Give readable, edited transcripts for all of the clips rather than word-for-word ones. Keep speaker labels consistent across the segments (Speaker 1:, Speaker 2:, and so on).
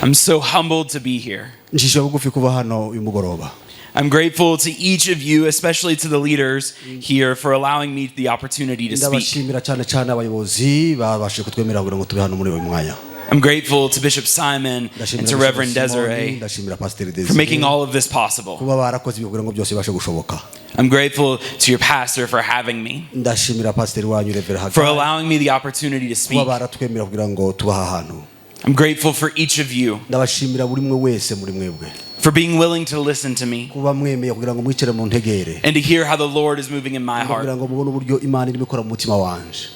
Speaker 1: I'm so humbled to be here.
Speaker 2: Ncishije bugufi kuba hano uyu mugoroba.
Speaker 1: I'm grateful to each of you, especially to the leaders here, for allowing me the opportunity to speak.
Speaker 2: Ndabashimira cyane cyane abayobozi babashije kutwemerera kugira ngo tube hano muri uyu mwanya.
Speaker 1: I'm grateful to Bishop Simon and to
Speaker 2: Ndashimira
Speaker 1: Reverend
Speaker 2: Bishop Simoni,
Speaker 1: Desiree
Speaker 2: ndashimira Pasiteri
Speaker 1: for making
Speaker 2: Desire
Speaker 1: all of this possible.
Speaker 2: kuba barakoze ibyo kugira ngo byose bibashe gushoboka.
Speaker 1: I'm grateful to your pastor for having me,
Speaker 2: Ndashimira pasiteri wanyu Reverend
Speaker 1: for
Speaker 2: Hagai
Speaker 1: allowing me the opportunity to
Speaker 2: kuba
Speaker 1: speak.
Speaker 2: baratwemerera kugira ngo tubahe ahantu.
Speaker 1: I'm grateful for each of you
Speaker 2: Ndabashimira buri umwe wese muri mwebwe
Speaker 1: for being willing to listen to me
Speaker 2: kuba mwemeye kugira ngo mwicare mu ntegere
Speaker 1: and to hear how the Lord is moving in my heart.
Speaker 2: kugira ngo mubone uburyo Imana irimo ikora mu mutima wanje.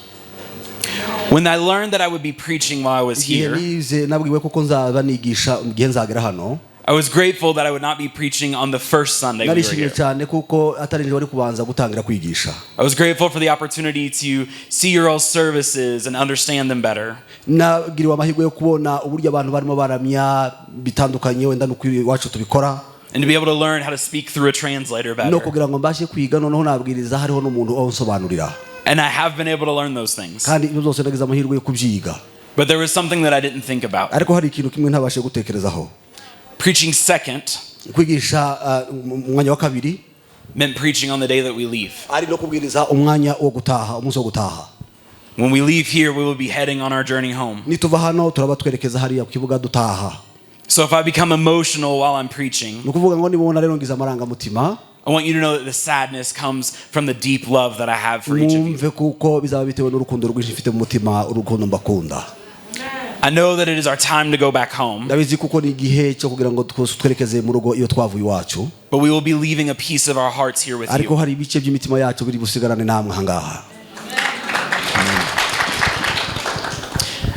Speaker 1: When I learned that I would be preaching while I was
Speaker 2: Igihe
Speaker 1: here,
Speaker 2: nize nabwiwe kuko nzaba nigisha igihe nzagera hano,
Speaker 1: I was grateful that I would not be preaching on the first Sunday we were
Speaker 2: narishimye
Speaker 1: here.
Speaker 2: Cyane kuko atari njye wari kubanza gutangira kwigisha.
Speaker 1: I was grateful for the opportunity to see your all's services and understand them better.
Speaker 2: Nagiriwe amahirwe yo kubona uburyo abantu barimo baramya bitandukanye wenda nuko iwacu tubikora,
Speaker 1: And to be able to learn how to speak through a translator
Speaker 2: no
Speaker 1: better.
Speaker 2: Kugira ngo mbashe kwiga noneho nabwiriza hariho n'umuntu unsobanurira.
Speaker 1: And I have been able to learn those things.
Speaker 2: Kandi ibyo byose nagize amahirwe yo kubyiga.
Speaker 1: But there was something that I didn't think about.
Speaker 2: Ariko hari ikintu kimwe ntabashe gutekerezaho.
Speaker 1: Preaching second
Speaker 2: Kwigisha mu mwanya wa kabiri
Speaker 1: meant preaching on the day that we leave.
Speaker 2: Ari no kubwiriza umwanya wo gutaha, umunsi wo gutaha.
Speaker 1: When we leave here, we will be heading on our journey home.
Speaker 2: Nituva hano turaba twerekeza hariya ku kibuga dutaha.
Speaker 1: So if I become emotional while I'm preaching,
Speaker 2: Ni ukuvuga ngo nibona rero ngize amarangamutima,
Speaker 1: I want you to know that the sadness comes from the deep love that I have for each of you.
Speaker 2: Mwumve kuko bizaba bitewe n'urukundo rwinshi mfite mu mutima, urukundo mbakunda.
Speaker 1: I know that it is our time to go back home,
Speaker 2: Ndabizi kuko ni igihe cyo kugira ngo twose twerekeze mu rugo iyo twavuye iwacu,
Speaker 1: but we will be leaving a piece of our hearts here with
Speaker 2: ariko
Speaker 1: you.
Speaker 2: Hari ibice by'imitima yacu biri busigarane namwe ahangaha.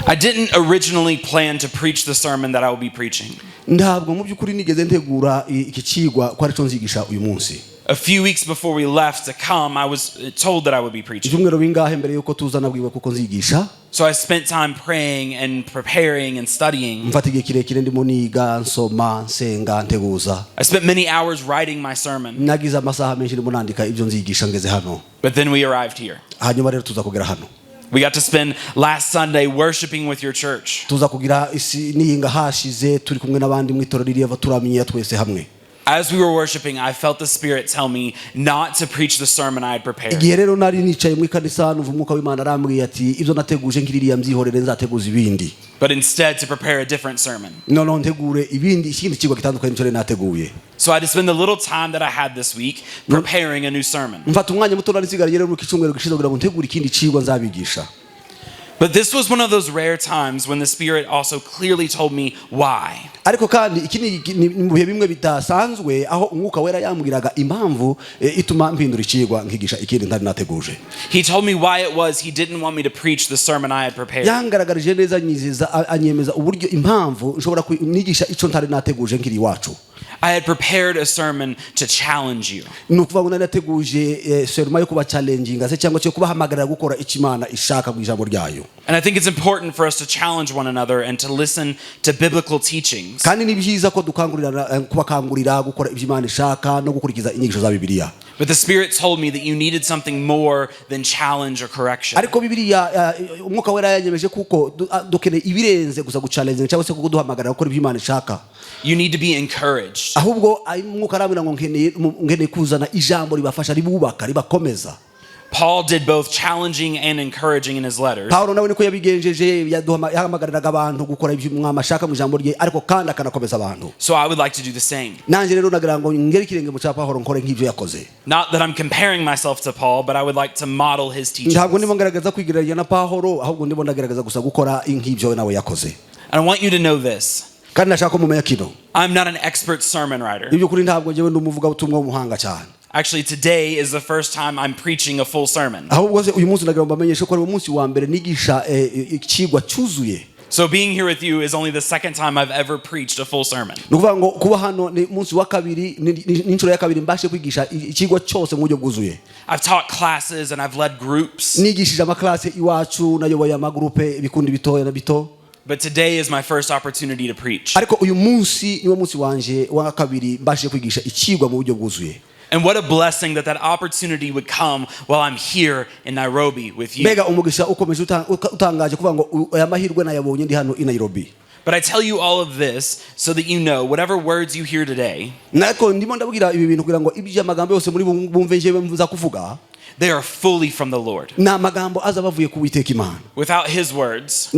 Speaker 1: I didn't originally plan to preach the sermon that I will be preaching.
Speaker 2: Ntabwo mu by'ukuri nigeze ntegura iki kigwa ko aricyo nzigisha uyu munsi.
Speaker 1: A few weeks before we left to come, I was told that I would be preaching.
Speaker 2: Ibyumweru bingahe mbere yuko tuza nabwiwe kuko nzigisha.
Speaker 1: So I spent time praying and preparing and studying.
Speaker 2: Mfata igihe kirekire ndimo niga, nsoma, nsenga, nteguza.
Speaker 1: I spent many hours writing my sermon,
Speaker 2: Nagize amasaha menshi ndimo nandika ibyo nzigisha ngeze hano.
Speaker 1: But then we arrived here.
Speaker 2: Hanyuma rero tuza kugera hano.
Speaker 1: We got to spend last Sunday worshiping with your church.
Speaker 2: Tuza kugira isi niyinga hashize turi kumwe n'abandi mu itorero ririya turamenya twese hamwe.
Speaker 1: As we were worshiping, I felt the Spirit tell me not to preach the sermon I had prepared,
Speaker 2: Igihe rero nari nicaye mu ikanisa numva umwuka w'Imana arambwiye ati ibyo nateguje nk'iriya mbyihorere nzateguza ibindi,
Speaker 1: but instead to prepare a different sermon.
Speaker 2: Noneho ntegure ibindi ikindi kigo gitandukanye n'icyo nari nateguye.
Speaker 1: So I had to spend the little time that I had this week preparing a new sermon.
Speaker 2: Mfata umwanya muto nari nsigaranye rero muri iki cyumweru gishize kugira ngo ntegure ikindi kigwa nzabigisha.
Speaker 1: But this was one of those rare times when the Spirit also clearly told me why.
Speaker 2: Ariko kandi iki ni mu bihe bimwe bidasanzwe aho umwuka wera yambwiraga impamvu ituma mpindura ikigwa nkigisha ikindi ntari nateguje.
Speaker 1: He told me why it was he didn't want me to preach the sermon I had prepared.
Speaker 2: Yangaragarije neza nyizeza anyemeza uburyo impamvu nshobora nigisha icyo ntari nateguje nkiri iwacu.
Speaker 1: I had prepared a sermon to challenge you.
Speaker 2: Ni ukuvuga ngo nari nateguje sermon yo kubachallenginga se cyangwa cyo kubahamagarira gukora icyo Imana ishaka mu ijambo ryayo.
Speaker 1: And I think it's important for us to challenge one another and to listen to biblical teachings.
Speaker 2: Kandi ni byiza ko dukangurira kubakangurira gukora ibyo Imana ishaka no gukurikiza inyigisho za Bibiliya.
Speaker 1: But the Spirit told me that you needed something more than challenge or correction.
Speaker 2: Ariko Bibiliya umwuka wera yanyemeje kuko dukeneye ibirenze gusa guchallenginga cyangwa se kuduhamagarira gukora ibyo Imana ishaka.
Speaker 1: You need to be encouraged.
Speaker 2: Ahubwo umwuka arambwira ngo nkeneye kuzana ijambo ribafasha, ribubaka, ribakomeza.
Speaker 1: Paul did both challenging and encouraging in his letters.
Speaker 2: Pawulo nawe niko yabigenjeje, yahamagariraga abantu gukora ibyo umwami ashaka mu ijambo rye ariko kandi akanakomeza abantu.
Speaker 1: So I would like to do the same.
Speaker 2: Nanjye rero nagira ngo ngere ikirenge mu cya Pawulo nkore nk'ibyo yakoze.
Speaker 1: Not that I'm comparing myself to Paul, but I would like to model his teachings.
Speaker 2: Ntabwo ndimo ngaragaza kwigereranya na Pawulo, ahubwo ndimo ndagerageza gusa gukora nk'ibyo we nawe yakoze.
Speaker 1: And I want you to know this.
Speaker 2: Kandi ndashaka ko mumenya kino.
Speaker 1: I'm not an expert sermon writer.
Speaker 2: Iby'ukuri ntabwo njyewe ndi umuvugabutumwa w'umuhanga cyane.
Speaker 1: Actually, today is the first time I'm preaching a full sermon.
Speaker 2: Ahubwo se uyu munsi ndagira ngo mbamenyeshe ko ari umunsi wa mbere nigisha ikigwa cyuzuye.
Speaker 1: So being here with you is only the second time I've ever preached a full sermon.
Speaker 2: Ni ukuvuga ngo kuba hano ni umunsi wa kabiri, ni inshuro ya kabiri mbashe kwigisha ikigwa cyose mu buryo bwuzuye.
Speaker 1: I've taught classes and I've led groups,
Speaker 2: Nigishije amaklase iwacu, nayoboye amagurupe, ibikundi bitoya na bito,
Speaker 1: but today is my first opportunity to preach.
Speaker 2: Ariko uyu munsi niwo munsi wanje wa kabiri mbashije kwigisha ikigwa mu buryo bwuzuye.
Speaker 1: And what a blessing that that opportunity would come while I'm here in Nairobi with you.
Speaker 2: Mbega umugisha ukomeje utangaje kuvuga ngo aya mahirwe nayabonye ndi hano i Nairobi.
Speaker 1: But I tell you all of this so that you know whatever words you hear today,
Speaker 2: Ariko ndimo ndabwira ibi bintu kugira ngo ibyo amagambo yose muri bumve njyewe mvuza kuvuga,
Speaker 1: they are fully from the Lord.
Speaker 2: Ni amagambo aza bavuye ku Witeka Imana.
Speaker 1: Without his words,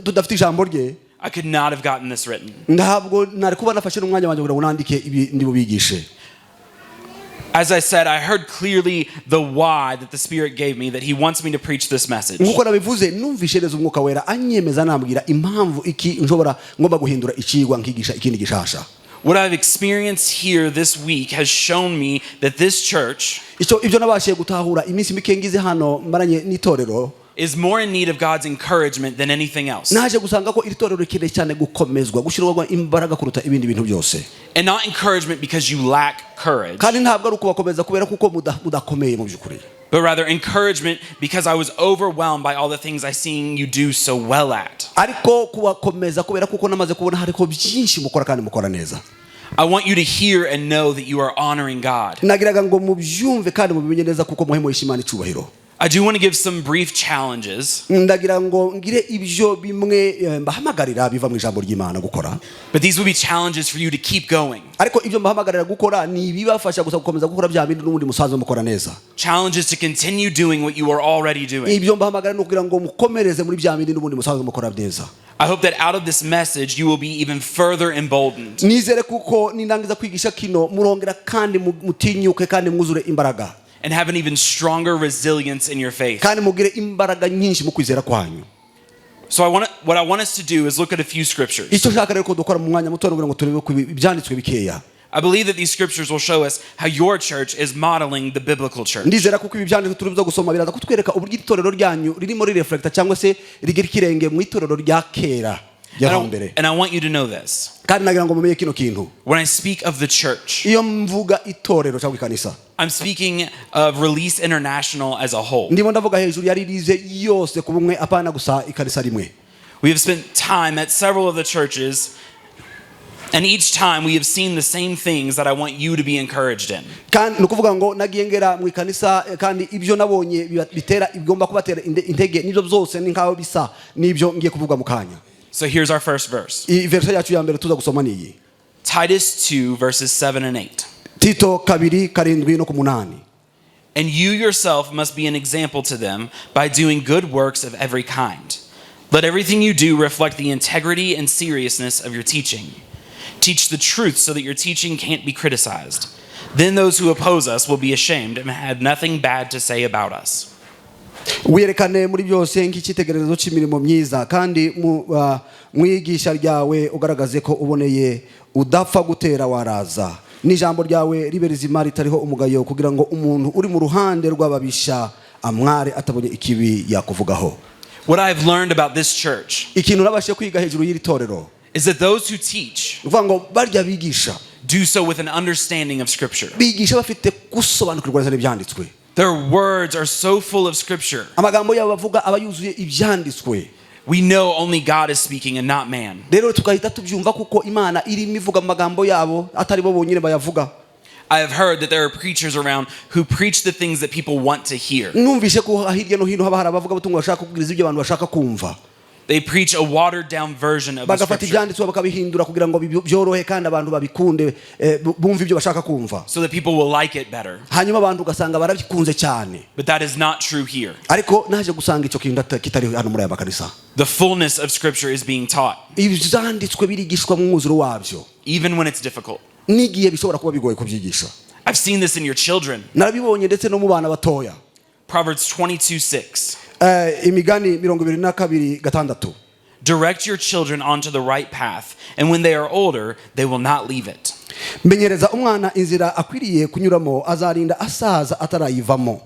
Speaker 2: Tudafite ijambo rye,
Speaker 1: I could not have gotten this written.
Speaker 2: Ntabwo nari kuba nafashe n'umwanya wanjye kugira ngo nandike ibi ndi bubigishe.
Speaker 1: As I said, I heard clearly the why that the Spirit gave me, that He wants me to preach this message.
Speaker 2: Nk'uko nabivuze, numvishe neza Umwuka Wera anyemeza nambwira impamvu iki nshobora ngomba guhindura ikigwa nkigisha ikindi gishasha.
Speaker 1: What I've experienced here this week has shown me that this church
Speaker 2: Icyo ibyo nabashije gutahura iminsi mike ngize hano maranye n'itorero,
Speaker 1: is more in need of God's encouragement than anything else.
Speaker 2: Naje gusanga ko iri torero rikeneye cyane gukomezwa, gushyirwamo imbaraga kuruta ibindi bintu byose.
Speaker 1: And not encouragement because you lack courage,
Speaker 2: Kandi ntabwo ari ukubakomeza kubera kuko mudakomeye mu by'ukuri,
Speaker 1: but rather encouragement because I was overwhelmed by all the things I seen you do so well at.
Speaker 2: Ariko kubakomeza kubera kuko namaze kubona hariko byinshi mukora kandi mukora neza.
Speaker 1: I want you to hear and know that you are honoring God.
Speaker 2: Nagiraga ngo mubyumve kandi mubimenye neza kuko muhe Imana icubahiro.
Speaker 1: I do want to give some brief challenges,
Speaker 2: Ndagira ngo ngire ibyo bimwe mbahamagarira biva mu ijambo ry'Imana gukora,
Speaker 1: but these will be challenges for you to keep going.
Speaker 2: Ariko ibyo mbahamagarira gukora ni ibibafasha gusa gukomeza gukora bya bindi n'ubundi musanzwe mukora neza.
Speaker 1: Challenges to continue doing what you are already doing.
Speaker 2: Ibyo mbahamagarira ni ukugira ngo mukomereze muri bya bindi n'ubundi musanzwe mukora neza.
Speaker 1: I hope that out of this message you will be even further emboldened
Speaker 2: Nizere kuko nindangiza kwigisha kino murongera kandi mutinyuke kandi mwuzure imbaraga,
Speaker 1: and have an even stronger resilience in your faith.
Speaker 2: Kandi mugire imbaraga nyinshi mu kwizera kwanyu.
Speaker 1: So what I want us to do is look at a few scriptures.
Speaker 2: Icyo nshaka rero ko dukora mu mwanya muto kugira ngo turebe ku ibyanditswe bikeya.
Speaker 1: I believe that these scriptures will show us how your church is modeling the biblical church.
Speaker 2: Ndizera kuko ibi byanditswe turi buze gusoma biraza kutwereka uburyo itorero ryanyu ririmo rireflecta cyangwa se rigira ikirenge mu itorero rya kera ryo
Speaker 1: And
Speaker 2: hambere.
Speaker 1: I want you to know this.
Speaker 2: Kandi nagira ngo mumenye kino kintu.
Speaker 1: When I speak of the church,
Speaker 2: Iyo mvuga itorero cyangwa ikanisa,
Speaker 1: I'm speaking of Release International as a whole.
Speaker 2: Ndimo ndavuga hejuru ya Release yose ku bumwe, apana gusa ikanisa rimwe.
Speaker 1: We have spent time at several of the churches, and each time we have seen the same things that I want you to be encouraged in.
Speaker 2: Kandi ni ukuvuga ngo nagiye ngera mu ikanisa kandi ibyo nabonye bitera bigomba kubatera intege nibyo byose ni nkaho bisa n'ibyo ngiye kuvuga mu kanya.
Speaker 1: So here's our first verse.
Speaker 2: Iyi verse yacu ya mbere tuza gusoma ni iyi.
Speaker 1: Titus 2, verses 7 and 8.
Speaker 2: Tito 2:7 no ku 8.
Speaker 1: And you yourself must be an example to them by doing good works of every kind. Let everything you do reflect the integrity and seriousness of your teaching. Teach the truth so that your teaching can't be criticized. Then those who oppose us will be ashamed and have nothing bad to say about us.
Speaker 2: Wiyerekane muri byose nk'icyitegererezo cy'imirimo myiza, kandi mu iyigisha ryawe ugaragaze ko uboneye, udapfa gutera waraza, n'ijambo ryawe ribe rizima ritariho umugayo, kugira ngo umuntu uri mu ruhande rw'ababisha amware atabonye ikibi yakuvugaho.
Speaker 1: What I've learned about this church
Speaker 2: Ikintu nabashije kwiga hejuru y'iri torero,
Speaker 1: is that those who teach
Speaker 2: ni ukuvuga ngo barya bigisha,
Speaker 1: do so with an understanding of Scripture.
Speaker 2: Bigisha bafite gusobanukirwa neza n'ibyanditswe.
Speaker 1: Their words are so full of Scripture.
Speaker 2: Amagambo yabo bavuga aba yuzuye ibyanditswe.
Speaker 1: We know only God is speaking and not man.
Speaker 2: Rero tugahita tubyumva kuko Imana irimo ivuga mu magambo yabo atari bo bonyine bayavuga.
Speaker 1: I have heard that there are preachers around who preach the things that people want to hear.
Speaker 2: Numvise ko hirya no hino haba hari abavugabutumwa bashaka kubwiriza ibyo abantu bashaka kumva.
Speaker 1: They preach a watered down version of the
Speaker 2: Bagafata
Speaker 1: Scripture
Speaker 2: ibyanditswe bakabihindura kugira ngo byorohe kandi abantu babikunde, bumve ibyo bashaka kumva,
Speaker 1: so that people will like it better.
Speaker 2: Hanyuma abantu ugasanga barabikunze cyane.
Speaker 1: But that is not true here.
Speaker 2: Ariko naje gusanga icyo kintu kitari hano muri aya makanisa.
Speaker 1: The fullness of Scripture is being taught,
Speaker 2: Ibyanditswe birigishwa mu mwuzuro wabyo,
Speaker 1: even when it's difficult.
Speaker 2: N'igihe bishobora kuba bigoye kubyigisha.
Speaker 1: I've seen this in your children.
Speaker 2: Narabibonye ndetse no mu bana batoya.
Speaker 1: Proverbs 22:6.
Speaker 2: Imigani 22:6.
Speaker 1: Direct your children onto the right path, and when they are older, they will not leave it.
Speaker 2: Menyereza umwana inzira akwiriye kunyuramo, azarinda asaza atarayivamo.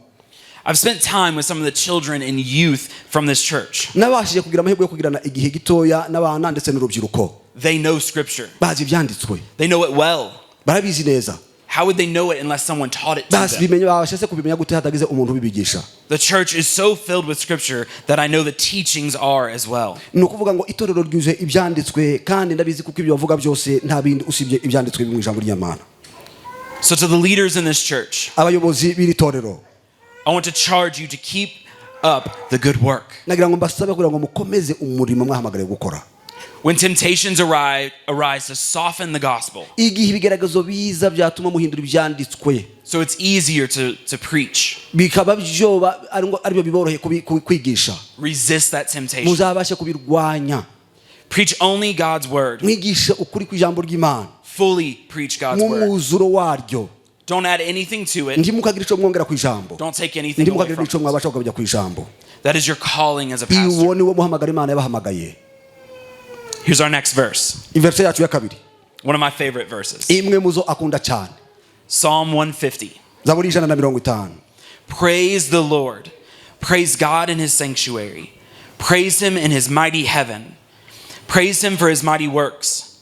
Speaker 1: I've spent time with some of the children and youth from this church.
Speaker 2: Nabashije kugira amahirwe yo kugirana igihe gitoya n'abana ndetse n'urubyiruko.
Speaker 1: They know Scripture,
Speaker 2: Bazi ibyanditswe.
Speaker 1: They know it well.
Speaker 2: Barabizi neza.
Speaker 1: How would they know it unless someone taught it to them?
Speaker 2: Babimenya babasha se kubimenya gute hatagize umuntu ubibigisha?
Speaker 1: The church is so filled with Scripture that I know the teachings are as well.
Speaker 2: Ni ukuvuga ngo itorero ryuzuye ibyanditswe, kandi ndabizi kuko ibyo bavuga byose nta bindi usibye ibyanditswe biri mu ijambo ry'Imana.
Speaker 1: So, to the leaders in this church,
Speaker 2: Abayobozi b'iri torero,
Speaker 1: I want to charge you to keep up the good work.
Speaker 2: Nagira ngo mbasabe kugira ngo mukomeze umurimo mwahamagariwe gukora.
Speaker 1: When temptations arise to soften the gospel,
Speaker 2: Igihe ibigeragezo biza byatuma muhindura ibyanditswe,
Speaker 1: so it's easier to preach,
Speaker 2: bikaba byoba ari ngo- aribyo biboroheye kwigisha,
Speaker 1: resist that temptation.
Speaker 2: Muzabashe kubirwanya.
Speaker 1: Preach only God's word.
Speaker 2: Mwigishe ukuri kw'ijambo ry'Imana.
Speaker 1: Fully preach God's word.
Speaker 2: Nk'umwuzuro waryo.
Speaker 1: Don't add anything to it.
Speaker 2: Ntimukagire icyo mwongera ku ijambo.
Speaker 1: Don't take anything away
Speaker 2: Ntimukagire
Speaker 1: from
Speaker 2: n'icyo
Speaker 1: it.
Speaker 2: mwabasha kugabanya ku ijambo.
Speaker 1: That is your calling as a pastor.
Speaker 2: Uwo ni wo muhamagara Imana yabahamagaye.
Speaker 1: Here's our next verse.
Speaker 2: Iverse yacu ya kabiri.
Speaker 1: One of my favorite verses.
Speaker 2: Imwe mu zo akunda cyane.
Speaker 1: Psalm 150.
Speaker 2: Zaburi 150.
Speaker 1: Praise the Lord. Praise God in his sanctuary. Praise him in his mighty heaven. Praise him for his mighty works.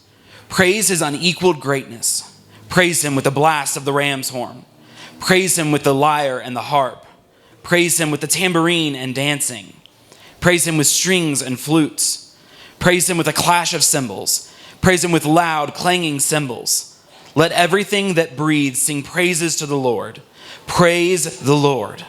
Speaker 1: Praise his unequaled greatness. Praise him with the blast of the ram's horn. Praise him with the lyre and the harp. Praise him with the tambourine and dancing. Praise him with strings and flutes. Praise him with a clash of cymbals. Praise him with loud, clanging cymbals. Let everything that breathes sing praises to the Lord. Praise the Lord.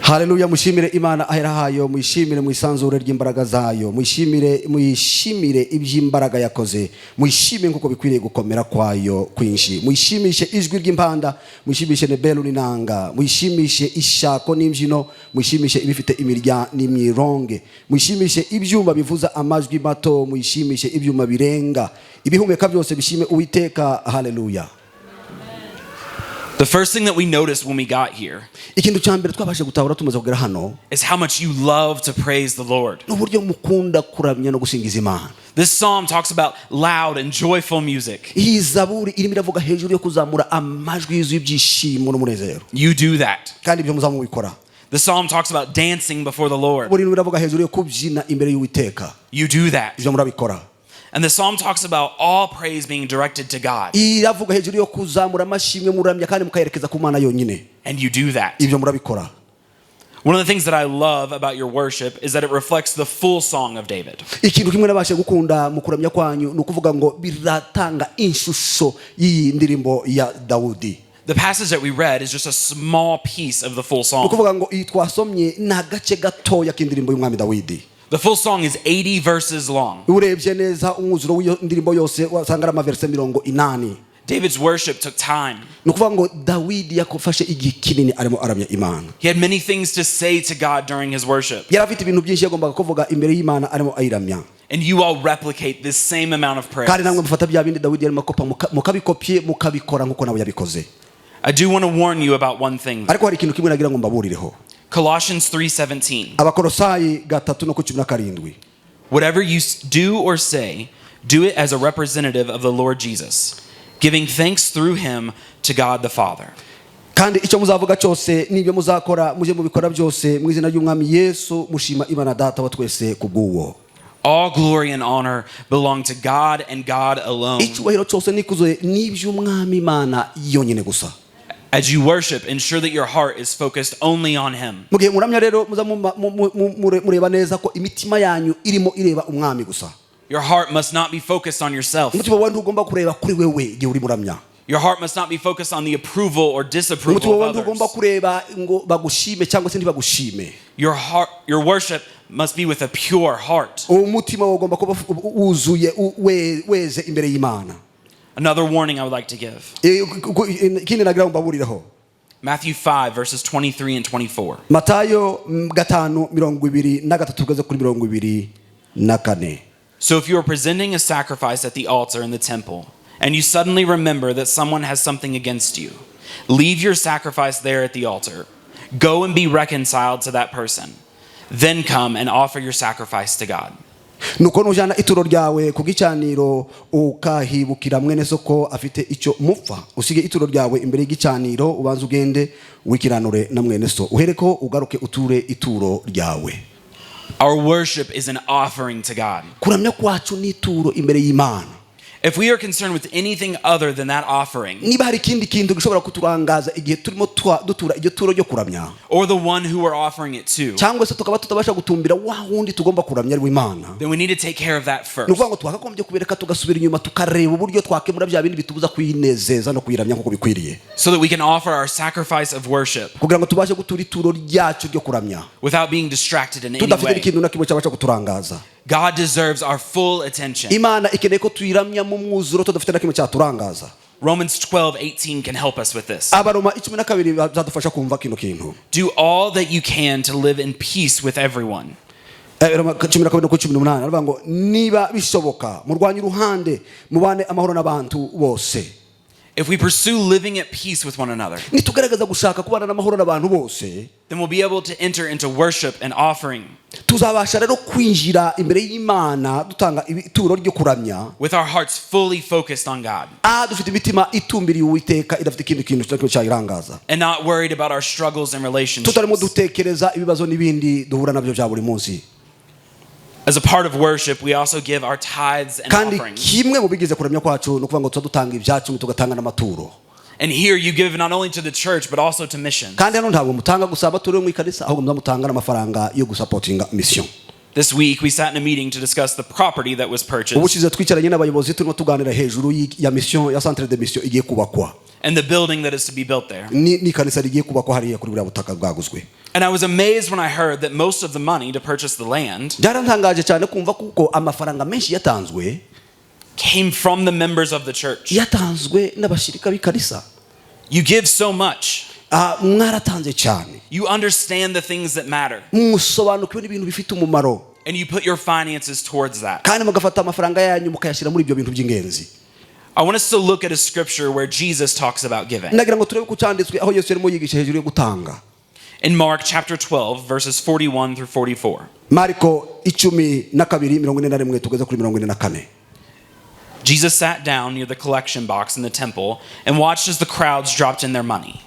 Speaker 2: Haleluya. Mushimire Imana ahera hayo, muyishimire mu isanzure ry'imbaraga zayo, muyishimire, muyishimire iby'imbaraga yakoze, muyishime nk'uko bikwiriye gukomera kwayo kwinshi, muyishimishe ijwi ry'impanda, muyishimishe nebelu n'inanga, muyishimishe ishako n'imbyino, muyishimishe ibifite imirya n'imyironge, muyishimishe ibyuma bivuza amajwi mato, muyishimishe ibyuma birenga. Ibihumeka byose bishime Uwiteka. Haleluya.
Speaker 1: The first thing that we noticed when we got here
Speaker 2: Ikintu cya mbere twabashe gutahura tumaze kugera hano
Speaker 1: is how much you love to praise the Lord.
Speaker 2: Ni uburyo mukunda kuramya no gusingiza Imana.
Speaker 1: This psalm talks about loud and joyful music.
Speaker 2: Iyi zaburi irimo iravuga hejuru yo kuzamura amajwi yuzuye ibyishimo n'umunezero.
Speaker 1: You do that.
Speaker 2: Kandi ibyo muzamubikora.
Speaker 1: The psalm talks about dancing before the Lord.
Speaker 2: Buri iravuga hejuru yo kubyina imbere y'Uwiteka.
Speaker 1: You do that.
Speaker 2: Ibyo murabikora.
Speaker 1: And the psalm talks about all praise being directed to God.
Speaker 2: Iravuga hejuru yo kuzamura amashimwe muramya kandi mukayerekeza ku Mana yonyine.
Speaker 1: And you do that.
Speaker 2: Ibyo murabikora.
Speaker 1: One of the things that I love about your worship is that it reflects the full song of David.
Speaker 2: Ikintu kimwe nabashe gukunda mu kuramya kwanyu ni ukuvuga ngo biratanga ishusho y'iyi ndirimbo ya Dawudi.
Speaker 1: The passage that we read is just a small piece of the full
Speaker 2: Ni
Speaker 1: song.
Speaker 2: ukuvuga ngo iyi twasomye ni agace gatoya k'indirimbo y'umwami Dawidi.
Speaker 1: The full song is 80 verses long.
Speaker 2: Urebye neza umwuzuro w'iyo ndirimbo yose wasanga ari amaverse 80.
Speaker 1: David's worship took time.
Speaker 2: Ni ukuvuga ngo Dawidi yakufashe igihe kinini arimo aramya Imana.
Speaker 1: He had many things to say to God during his worship.
Speaker 2: Yari afite ibintu byinshi yagombaga kuvuga imbere y'Imana arimo ayiramya.
Speaker 1: And you all replicate this same amount of praise.
Speaker 2: Kandi namwe mufata bya bindi Dawidi yarimo akopa mukabikopye mukabikora nk'uko nawe yabikoze.
Speaker 1: I do want to warn you about one thing, though.
Speaker 2: Ariko hari ikintu kimwe nagira ngo mbaburireho.
Speaker 1: Colossians 3:17.
Speaker 2: Abakorosayi 3 no ku 17.
Speaker 1: Whatever you do or say, do it as a representative of the Lord Jesus, giving thanks through him to God the Father.
Speaker 2: Kandi icyo muzavuga cyose n'ibyo muzakora mujye mubikora byose mu izina ry'Umwami Yesu mushima Imana Data wa twese ku bw'uwo.
Speaker 1: All glory and honor belong to God and God alone.
Speaker 2: Icyubahiro cyose n'ikuzo n'iby'Umwami Imana yonyine gusa.
Speaker 1: As you worship, ensure that your heart is focused only on him.
Speaker 2: Mu gihe muramya rero muza mureba neza ko imitima yanyu irimo ireba Umwami gusa.
Speaker 1: Your heart must not be focused on yourself.
Speaker 2: Umutima wawe ntugomba kureba kuri wewe igihe uri muramya.
Speaker 1: Your heart must not be focused on the approval or disapproval
Speaker 2: Umutima wawe
Speaker 1: of
Speaker 2: ntugomba
Speaker 1: others.
Speaker 2: Kureba ngo bagushime cyangwa se ntibagushime.
Speaker 1: Your heart, your worship must be with a pure heart.
Speaker 2: Umutima wawe ugomba kuba wuzuye weze imbere y'Imana.
Speaker 1: Another warning I would like to give.
Speaker 2: Ikindi nagira ngo mbaburireho.
Speaker 1: Matthew 5, verses 23 and 24.
Speaker 2: Matayo 5:23 tugeze kuri 24.
Speaker 1: So if you are presenting a sacrifice at the altar in the temple, and you suddenly remember that someone has something against you, leave your sacrifice there at the altar. Go and be reconciled to that person. Then come and offer your sacrifice to God.
Speaker 2: Nuko nujyana ituro ryawe ku gicaniro ukahibukira mwene so ko afite icyo mupfa, usige ituro ryawe imbere y'igicaniro, ubanze ugende wikiranure na mwene so, uhereko ugaruke uture ituro ryawe.
Speaker 1: Our worship is an offering to God.
Speaker 2: Kuramya kwacu ni ituro imbere y'Imana.
Speaker 1: If we are concerned with anything other than that offering,
Speaker 2: Niba hari ikindi kintu gishobora kuturangaza igihe turimo dutura iryo turo ryo kuramya,
Speaker 1: or the one who we're offering it to,
Speaker 2: cyangwa se tukaba tutabasha gutumbira wa wundi tugomba kuramya ari w'Imana,
Speaker 1: then we need to take care of that
Speaker 2: ni
Speaker 1: first.
Speaker 2: ukuvuga ngo twakagombye kubireka tugasubira inyuma tukareba uburyo twakemura bya bindi bitubuza kuyinezeza no kuyiramya nk'uko bikwiriye,
Speaker 1: So that we can offer our sacrifice of worship
Speaker 2: kugira ngo tubashe gutura ituro ryacu ryo kuramya
Speaker 1: without being distracted in any
Speaker 2: tudafite
Speaker 1: way.
Speaker 2: n'ikintu na kimwe cyabasha kuturangaza.
Speaker 1: God deserves our full attention.
Speaker 2: Imana ikeneye ko tuyiramya mu mwuzuro tudafite na kimwe cyaturangaza.
Speaker 1: Romans 12:18 can help us with this.
Speaker 2: Abaroma 12 byadufasha kumva kino kintu.
Speaker 1: Do all that you can to live in peace with everyone.
Speaker 2: Roma 12 no kuri 18 aravuga ngo niba bishoboka murwanye uruhande mubane amahoro n'abantu bose.
Speaker 1: If we pursue living at peace with one another,
Speaker 2: Nitugaragaza gushaka kubana n'amahoro n'abantu bose,
Speaker 1: then we'll be able to enter into worship and offering
Speaker 2: tuzabasha rero kwinjira imbere y'Imana dutanga ituro ryo kuramya
Speaker 1: with our hearts fully focused on God
Speaker 2: dufite imitima itumbiriye Uwiteka idafite ikindi kintu na kimwe cyayirangaza,
Speaker 1: and not worried about our struggles and
Speaker 2: tutarimo
Speaker 1: relationships.
Speaker 2: Dutekereza ibibazo n'ibindi duhura nabyo bya buri munsi.
Speaker 1: As a part of worship, we also give our tithes and
Speaker 2: Kandi
Speaker 1: offerings.
Speaker 2: Kimwe mu bigize kuramya kwacu ni ukuvuga ngo tuba dutanga ibyacumi tugatanga n'amaturo.
Speaker 1: And here you give not only to the church, but also to missions.
Speaker 2: Kandi hano ntabwo mutanga gusa amaturo yo mu ikanisa ahubwo muba mutanga n'amafaranga yo gusupportinga mission.
Speaker 1: This week, we sat in a meeting to discuss the property that was purchased
Speaker 2: Ubushize twicaranye n'abayobozi turimo tuganira hejuru ya mission ya centre de mission igiye kubakwa
Speaker 1: and the building that is to be built there.
Speaker 2: N'ikanisa rigiye kubakwa hariya kuri buriya butaka bwaguzwe.
Speaker 1: And I was amazed when I heard that most of the money to purchase the land
Speaker 2: Byarantangaje cyane kumva kuko amafaranga menshi yatanzwe
Speaker 1: came from the members of the church.
Speaker 2: Yatanzwe n'abashirika b'ikanisa.
Speaker 1: You give so much.
Speaker 2: Mwaratanze cyane.
Speaker 1: You understand the things that matter.
Speaker 2: Musobanukiwe n'ibintu bifite umumaro.
Speaker 1: And you put your finances towards that.
Speaker 2: Kandi mugafata amafaranga yanyu mukayashyira muri ibyo bintu by'ingenzi.
Speaker 1: I want us to look at a scripture where Jesus talks about giving.
Speaker 2: Ndagira ngo turebe ku cyanditswe aho Yesu yarimo yigisha hejuru yo gutanga.
Speaker 1: In Mark chapter 12, verses 41 through 44.
Speaker 2: Mariko 12 41 tugeze kuri 44.
Speaker 1: Jesus sat down near the collection box in the temple and watched as the crowds dropped in their money.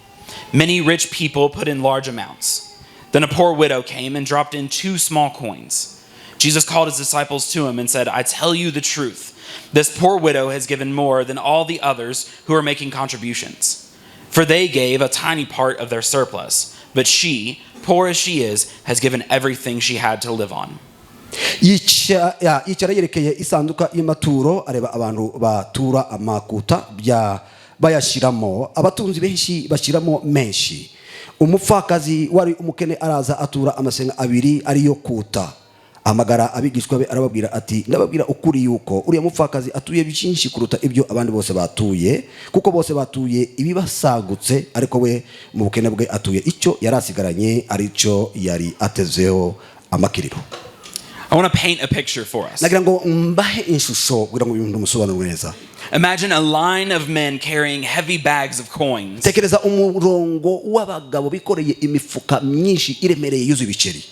Speaker 1: Many rich people put in large amounts. Then a poor widow came and dropped in two small coins. Jesus called his disciples to him and said, "I tell you the truth. This poor widow has given more than all the others who are making contributions. For they gave a tiny part of their surplus, but she, poor as she is, has given everything she had to live on."
Speaker 2: Yicara yerekeye isanduka y'amaturo areba abantu batura amakuta bya bayashyiramo abatunzi benshi bashyiramo menshi umupfakazi wari umukene araza atura amasenga abiri ariyo kuta ahamagara abigishwa be arababwira ati ndababwira ukuri yuko uriya mupfakazi atuye byinshi kuruta ibyo abandi bose batuye kuko bose batuye ibibasagutse ariko we mu bukene bwe atuye icyo yari asigaranye aricyo yari atezeho amakiriro.
Speaker 1: I want to paint a picture for us.
Speaker 2: Nagira ngo mbahe ishusho kugira ngo ibintu musobanure neza.
Speaker 1: Imagine a line of men carrying heavy bags of coins.
Speaker 2: Tekereza umurongo w'abagabo bikoreye imifuka myinshi iremereye yuzuye ibiceri.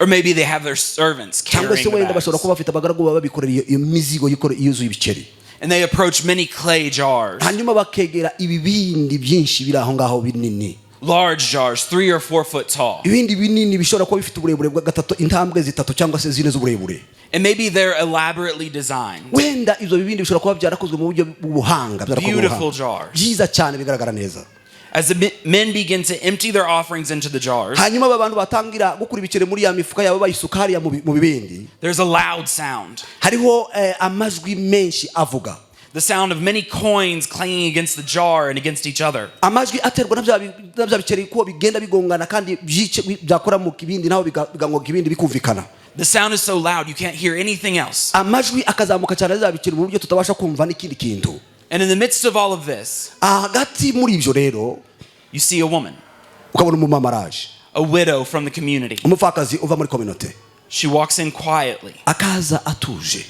Speaker 1: Or maybe they have their servants
Speaker 2: Cyangwa se
Speaker 1: carrying the
Speaker 2: wenda bashobora
Speaker 1: bags.
Speaker 2: Kuba bafite abagaragu baba bikoreye iyo mizigo yuzuye ibiceri.
Speaker 1: And they approach many clay jars,
Speaker 2: Hanyuma bakegera ibibindi byinshi biri aho ngaho binini,
Speaker 1: large jars, 3 or 4 foot tall.
Speaker 2: Ibindi binini bishobora kuba bifite uburebure bwa gatatu intambwe zitatu cyangwa se zine z'uburebure.
Speaker 1: And maybe they're elaborately designed.
Speaker 2: Wenda ibyo bibindi bishobora kuba byarakozwe mu buryo bw'ubuhanga byarakozwe mu
Speaker 1: Beautiful
Speaker 2: buhanga.
Speaker 1: Jars.
Speaker 2: Byiza cyane bigaragara neza.
Speaker 1: As the men begin to empty their offerings into the jars,
Speaker 2: Hanyuma aba bantu batangira gukura ibiceri muri ya mifuka yabo bayisuka hariya mu bibindi,
Speaker 1: there's a loud sound.
Speaker 2: Hariho amajwi menshi avuga.
Speaker 1: The sound of many coins clanging against the jar and against each other.
Speaker 2: Amajwi aterwa na bya biceri ko bigenda bigongana kandi byakora mu kibindi naho bigangoga ibindi bikumvikana.
Speaker 1: The sound is so loud you can't hear anything else.
Speaker 2: Amajwi akazamuka cyane bya biceri mu buryo tutabasha kumva n'ikindi kintu.
Speaker 1: And in the midst of all of this,
Speaker 2: Hagati muri ibyo rero,
Speaker 1: you see a woman,
Speaker 2: ukabona umumama araje,
Speaker 1: a widow from the community.
Speaker 2: Umupfakazi uva muri communauté.
Speaker 1: She walks in quietly.
Speaker 2: Akaza atuje.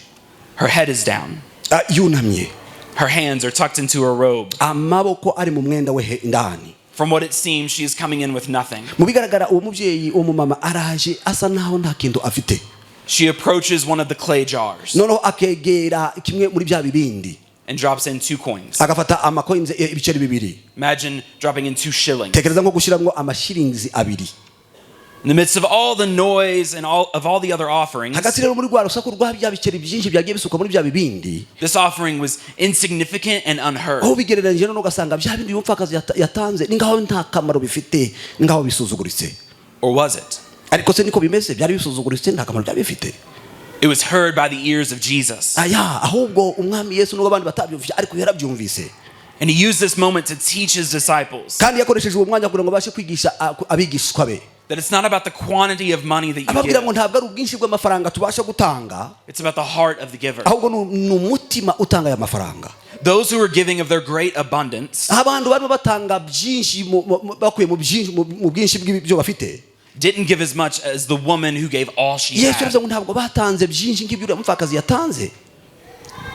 Speaker 1: Her head is down.
Speaker 2: Yunamye.
Speaker 1: Her hands are tucked into her robe.
Speaker 2: Amaboko ari mu mwenda we indani.
Speaker 1: From what it seems, she is coming in with nothing.
Speaker 2: Mu bigaragara uwo mubyeyi uwo mumama araje asa naho nta kintu afite.
Speaker 1: She approaches one of the clay jars
Speaker 2: Noneho akegera kimwe muri bya bibindi
Speaker 1: and drops in two coins.
Speaker 2: Agafata amacoins ibiceri bibiri.
Speaker 1: Imagine dropping in 2 shillings.
Speaker 2: Tekereza nko gushyiramo amashiringizi abiri.
Speaker 1: In the midst of all the noise and all of all the other offerings,
Speaker 2: Hagati rero muri rwa rusaku rwa bya biceri byinshi byagiye bisukwa muri bya bibindi,
Speaker 1: this offering was insignificant and unheard.
Speaker 2: Aho bigereranyije noneho ugasanga bya bindi uyu mupfakazi yatanze ni ngaho nta kamaro bifite ni ngaho bisuzuguritse.
Speaker 1: Or was it?
Speaker 2: Ariko se niko bimeze byari bisuzuguritse nta kamaro byari bifite?
Speaker 1: It was heard by the ears of Jesus.
Speaker 2: Aya ahubwo umwami Yesu nubwo abandi batabyumvise ariko yarabyumvise.
Speaker 1: And he used this moment to teach his disciples
Speaker 2: Kandi yakoresheje uwo mwanya kugira ngo abashe kwigisha abigishwa be
Speaker 1: That it's not about the quantity of money that you
Speaker 2: Ababwira ngo
Speaker 1: give.
Speaker 2: ntabwo ari ubwinshi bw'amafaranga tubasha gutanga,
Speaker 1: It's about the heart of the giver.
Speaker 2: Ahubwo ni umutima utanga aya mafaranga.
Speaker 1: Those who are giving of their great abundance
Speaker 2: Abantu barimo batanga byinshi bakuye mu byinshi mu bwinshi bw'ibyo bafite,
Speaker 1: didn't give as much as the woman who gave all she
Speaker 2: Yesu
Speaker 1: had.
Speaker 2: yaravuze ngo ntabwo batanze byinshi nk'ibyo uriya mupfakazi yatanze.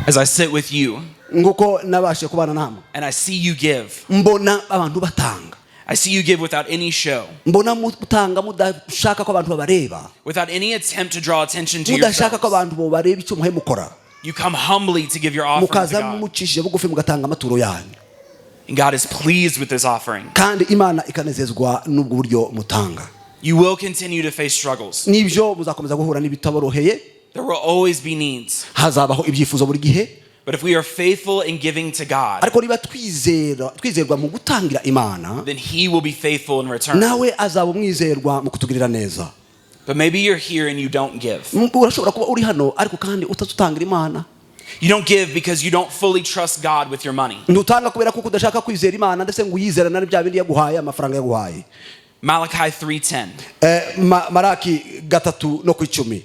Speaker 1: As I sit with you
Speaker 2: Nguko nabashe kubana namwe,
Speaker 1: and I see you give,
Speaker 2: mbona abantu batanga,
Speaker 1: I see you give without any show,
Speaker 2: mbona mutanga mudashaka ko abantu babareba,
Speaker 1: without any attempt to draw attention to
Speaker 2: mudashaka ko
Speaker 1: yourselves.
Speaker 2: Abantu bareba icyo muhe mukora.
Speaker 1: You come humbly to give your offering to
Speaker 2: Mukaza
Speaker 1: God.
Speaker 2: Mucishije bugufi mugatanga amaturo yanyu.
Speaker 1: And God is pleased with this offering.
Speaker 2: Kandi Imana ikanezezwa n'ubwo buryo mutanga.
Speaker 1: You will continue to face struggles.
Speaker 2: Nibyo muzakomeza guhura n'ibitaboroheye.
Speaker 1: There will always be needs.
Speaker 2: Hazabaho ibyifuzo buri gihe.
Speaker 1: But if we are faithful in giving to God,
Speaker 2: Ariko niba twizera twizerwa mu gutangira Imana,
Speaker 1: then He will be faithful in return.
Speaker 2: Nawe azaba umwizerwa mu kutugirira neza.
Speaker 1: But maybe you're here and you don't give.
Speaker 2: Urashobora kuba uri hano ariko kandi utazutangira Imana.
Speaker 1: You don't give because you don't fully trust God with your money.
Speaker 2: Ntutanga kubera kuko udashaka kwizera Imana ndetse ngo uyizerane na bya bindi yaguhaye amafaranga yaguhaye.
Speaker 1: Malachi 3:10.
Speaker 2: Maraki 3:10.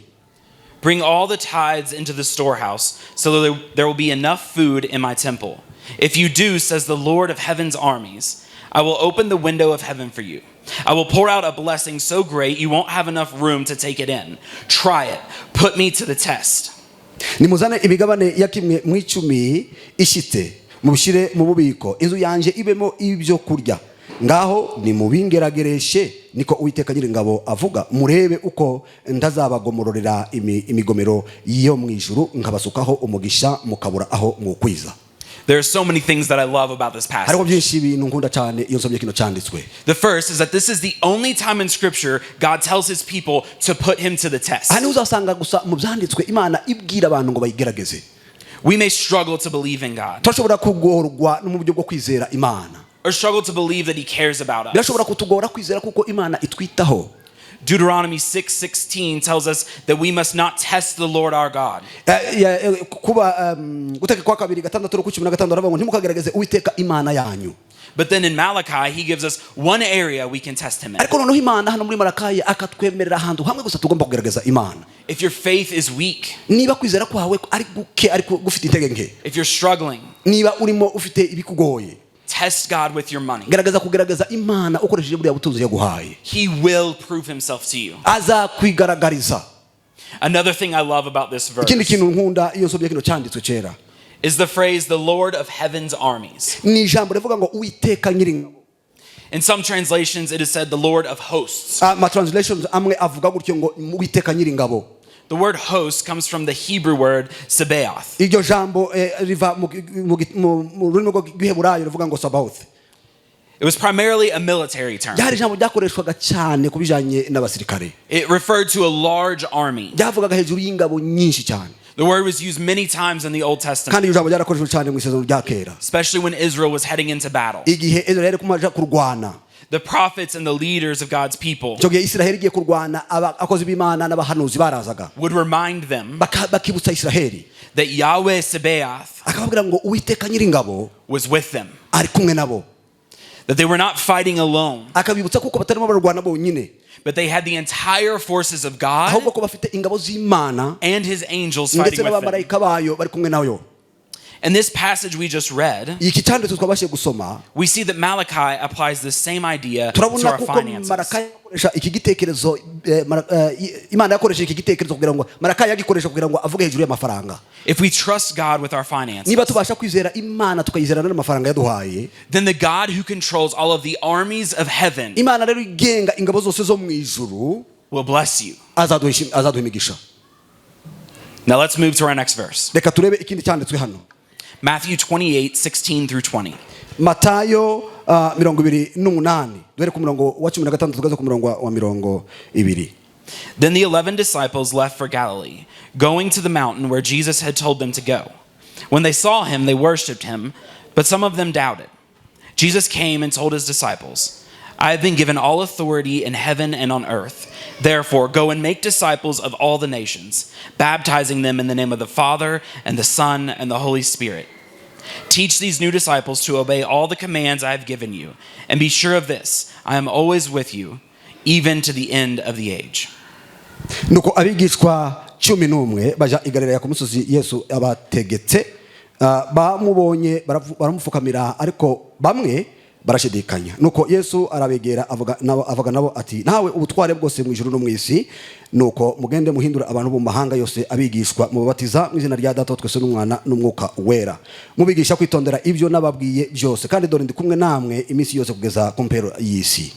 Speaker 1: Bring all the tithes into the storehouse, so that there will be enough food in my temple. If you do, says the Lord of heaven's armies, I will open the window of heaven for you. I will pour out a blessing so great you won't have enough room to take it in. Try it. Put me to the test.
Speaker 2: Nimuzane imigabane ya kimwe mu icumi ishyitse mubishyire mu bubiko inzu yanjye ibemo ibyo kurya ngaho nimubingeragereshe niko Uwiteka Nyiringabo avuga murebe uko ntazabagomororera imigomero yo mu ijuru nkabasukaho umugisha mukabura aho mwukwiza.
Speaker 1: There are so many things that I love about this
Speaker 2: Hariho
Speaker 1: passage.
Speaker 2: Byinshi ibintu nkunda cyane iyo nsomye kino cyanditswe.
Speaker 1: The first is that this is the only time in Scripture God tells his people to put him to the test.
Speaker 2: Aha niho uzasanga gusa mu byanditswe Imana ibwira abantu ngo bayigerageze.
Speaker 1: We may struggle to believe in God
Speaker 2: Turashobora kugorwa no mu buryo bwo kwizera Imana,
Speaker 1: or struggle to believe that he cares about us.
Speaker 2: Birashobora kutugora kwizera kuko Imana itwitaho.
Speaker 1: Deuteronomy 6:16 tells us that we must not test the Lord our God.
Speaker 2: Kuba Gutegeka kwa kabiri 6:16 aravuga ngo ntimukagerageze Uwiteka Imana yanyu.
Speaker 1: But then in Malachi, he gives us one area we can test him in.
Speaker 2: Ariko noneho Imana hano muri Marakayi akatwemerera ahantu hamwe gusa tugomba kugerageza Imana.
Speaker 1: If your faith is weak,
Speaker 2: Niba kwizera kwawe ari guke ariko gufite intege nke,
Speaker 1: if you're struggling,
Speaker 2: niba urimo ufite ibikugoye,
Speaker 1: test God with your money.
Speaker 2: Gerageza kugerageza Imana ukoresheje buriya butunzi yaguhaye.
Speaker 1: He will prove himself to you.
Speaker 2: Azakwigaragariza.
Speaker 1: Another thing I love about this verse
Speaker 2: Ikindi kintu nkunda iyo nsomye kino cyanditswe cyera
Speaker 1: is the phrase, the Lord of heaven's armies.
Speaker 2: Ni ijambo rivuga ngo Uwiteka Nyiringabo.
Speaker 1: In some translations, it is said the Lord of hosts.
Speaker 2: Ama translations amwe avuga gutyo ngo Uwiteka Nyiringabo.
Speaker 1: The word host comes from the Hebrew word Sabaoth.
Speaker 2: Iryo jambo riva mu rurimi rw'Igiheburayo rivuga ngo Sabaoth.
Speaker 1: It was primarily a military term.
Speaker 2: Ryari ijambo ryakoreshwaga cyane ku bijyanye n'abasirikare.
Speaker 1: It referred to a large army.
Speaker 2: Ryavugaga hejuru y'ingabo nyinshi cyane.
Speaker 1: The word was used many times in the Old Testament,
Speaker 2: Kandi iryo jambo ryarakoreshejwe cyane mu isezerano rya kera,
Speaker 1: especially when Israel was heading into battle.
Speaker 2: Igihe Israel yari kumaja kurwana.
Speaker 1: The prophets and the leaders of God's people
Speaker 2: Icyo gihe Israheli igiye kurwana abakozi b'Imana n'abahanuzi barazaga,
Speaker 1: would remind them
Speaker 2: bakibutsa Israheli
Speaker 1: that Yahweh Sabaoth
Speaker 2: akababwira ngo Uwiteka Nyiringabo
Speaker 1: was with them,
Speaker 2: ari kumwe nabo,
Speaker 1: that they were not fighting alone,
Speaker 2: akabibutsa kuko batarimo bararwana bonyine,
Speaker 1: but they had the entire forces of God
Speaker 2: ahubwo ko bafite ingabo z'Imana
Speaker 1: and his angels
Speaker 2: ndetse
Speaker 1: fighting with them.
Speaker 2: n'abamarayika bayo bari kumwe nayo.
Speaker 1: In this passage we just read,
Speaker 2: Iki cyanditswe twabashije gusoma,
Speaker 1: we see that Malachi applies the same idea to
Speaker 2: turabona
Speaker 1: our
Speaker 2: kuko
Speaker 1: finances.
Speaker 2: Marakayi akoresha iki gitekerezo Imana yakoresheje iki gitekerezo kugira ngo Marakayi yagikoresha kugira ngo avuge hejuru y'amafaranga.
Speaker 1: If we trust God with our finances,
Speaker 2: Niba tubasha kwizera Imana tukayizerana n'amafaranga yaduhaye,
Speaker 1: then the God who controls all of the armies of heaven
Speaker 2: Imana rero igenga ingabo zose zo mu ijuru
Speaker 1: will bless you.
Speaker 2: Azaduha imigisha.
Speaker 1: Now let's move to our next verse.
Speaker 2: Reka turebe ikindi cyanditswe hano.
Speaker 1: Matthew 28, 16 through 20.
Speaker 2: Matayo 28 duhere ku murongo wa 16 tugeze ku murongo wa 20.
Speaker 1: Then the 11 disciples left for Galilee, going to the mountain where Jesus had told them to go. When they saw him, they worshipped him, but some of them doubted. Jesus came and told his disciples, I have been given all authority in heaven and on earth. Therefore, go and make disciples of all the nations, baptizing them in the name of the Father and the Son and the Holy Spirit. Teach these new disciples to obey all the commands I have given you, and be sure of this: I am always with you, even to the end of the age."
Speaker 2: Nuko abigishwa 11 baja i Galilaya ku musozi Yesu abategetse. Bamubonye baramupfukamira, ariko bamwe barashidikanya. Nuko Yesu arabegera, avuga nabo ati: "Nahawe ubutware bwose mu ijuru no mu isi. Nuko mugende muhindura abantu bo mu mahanga yose abigishwa, mubabatiza mu izina rya Data wa twese n'Umwana n'Umwuka Wera, mubigisha kwitondera ibyo nababwiye byose. Kandi dore ndi kumwe namwe iminsi yose kugeza ku mpero y'isi."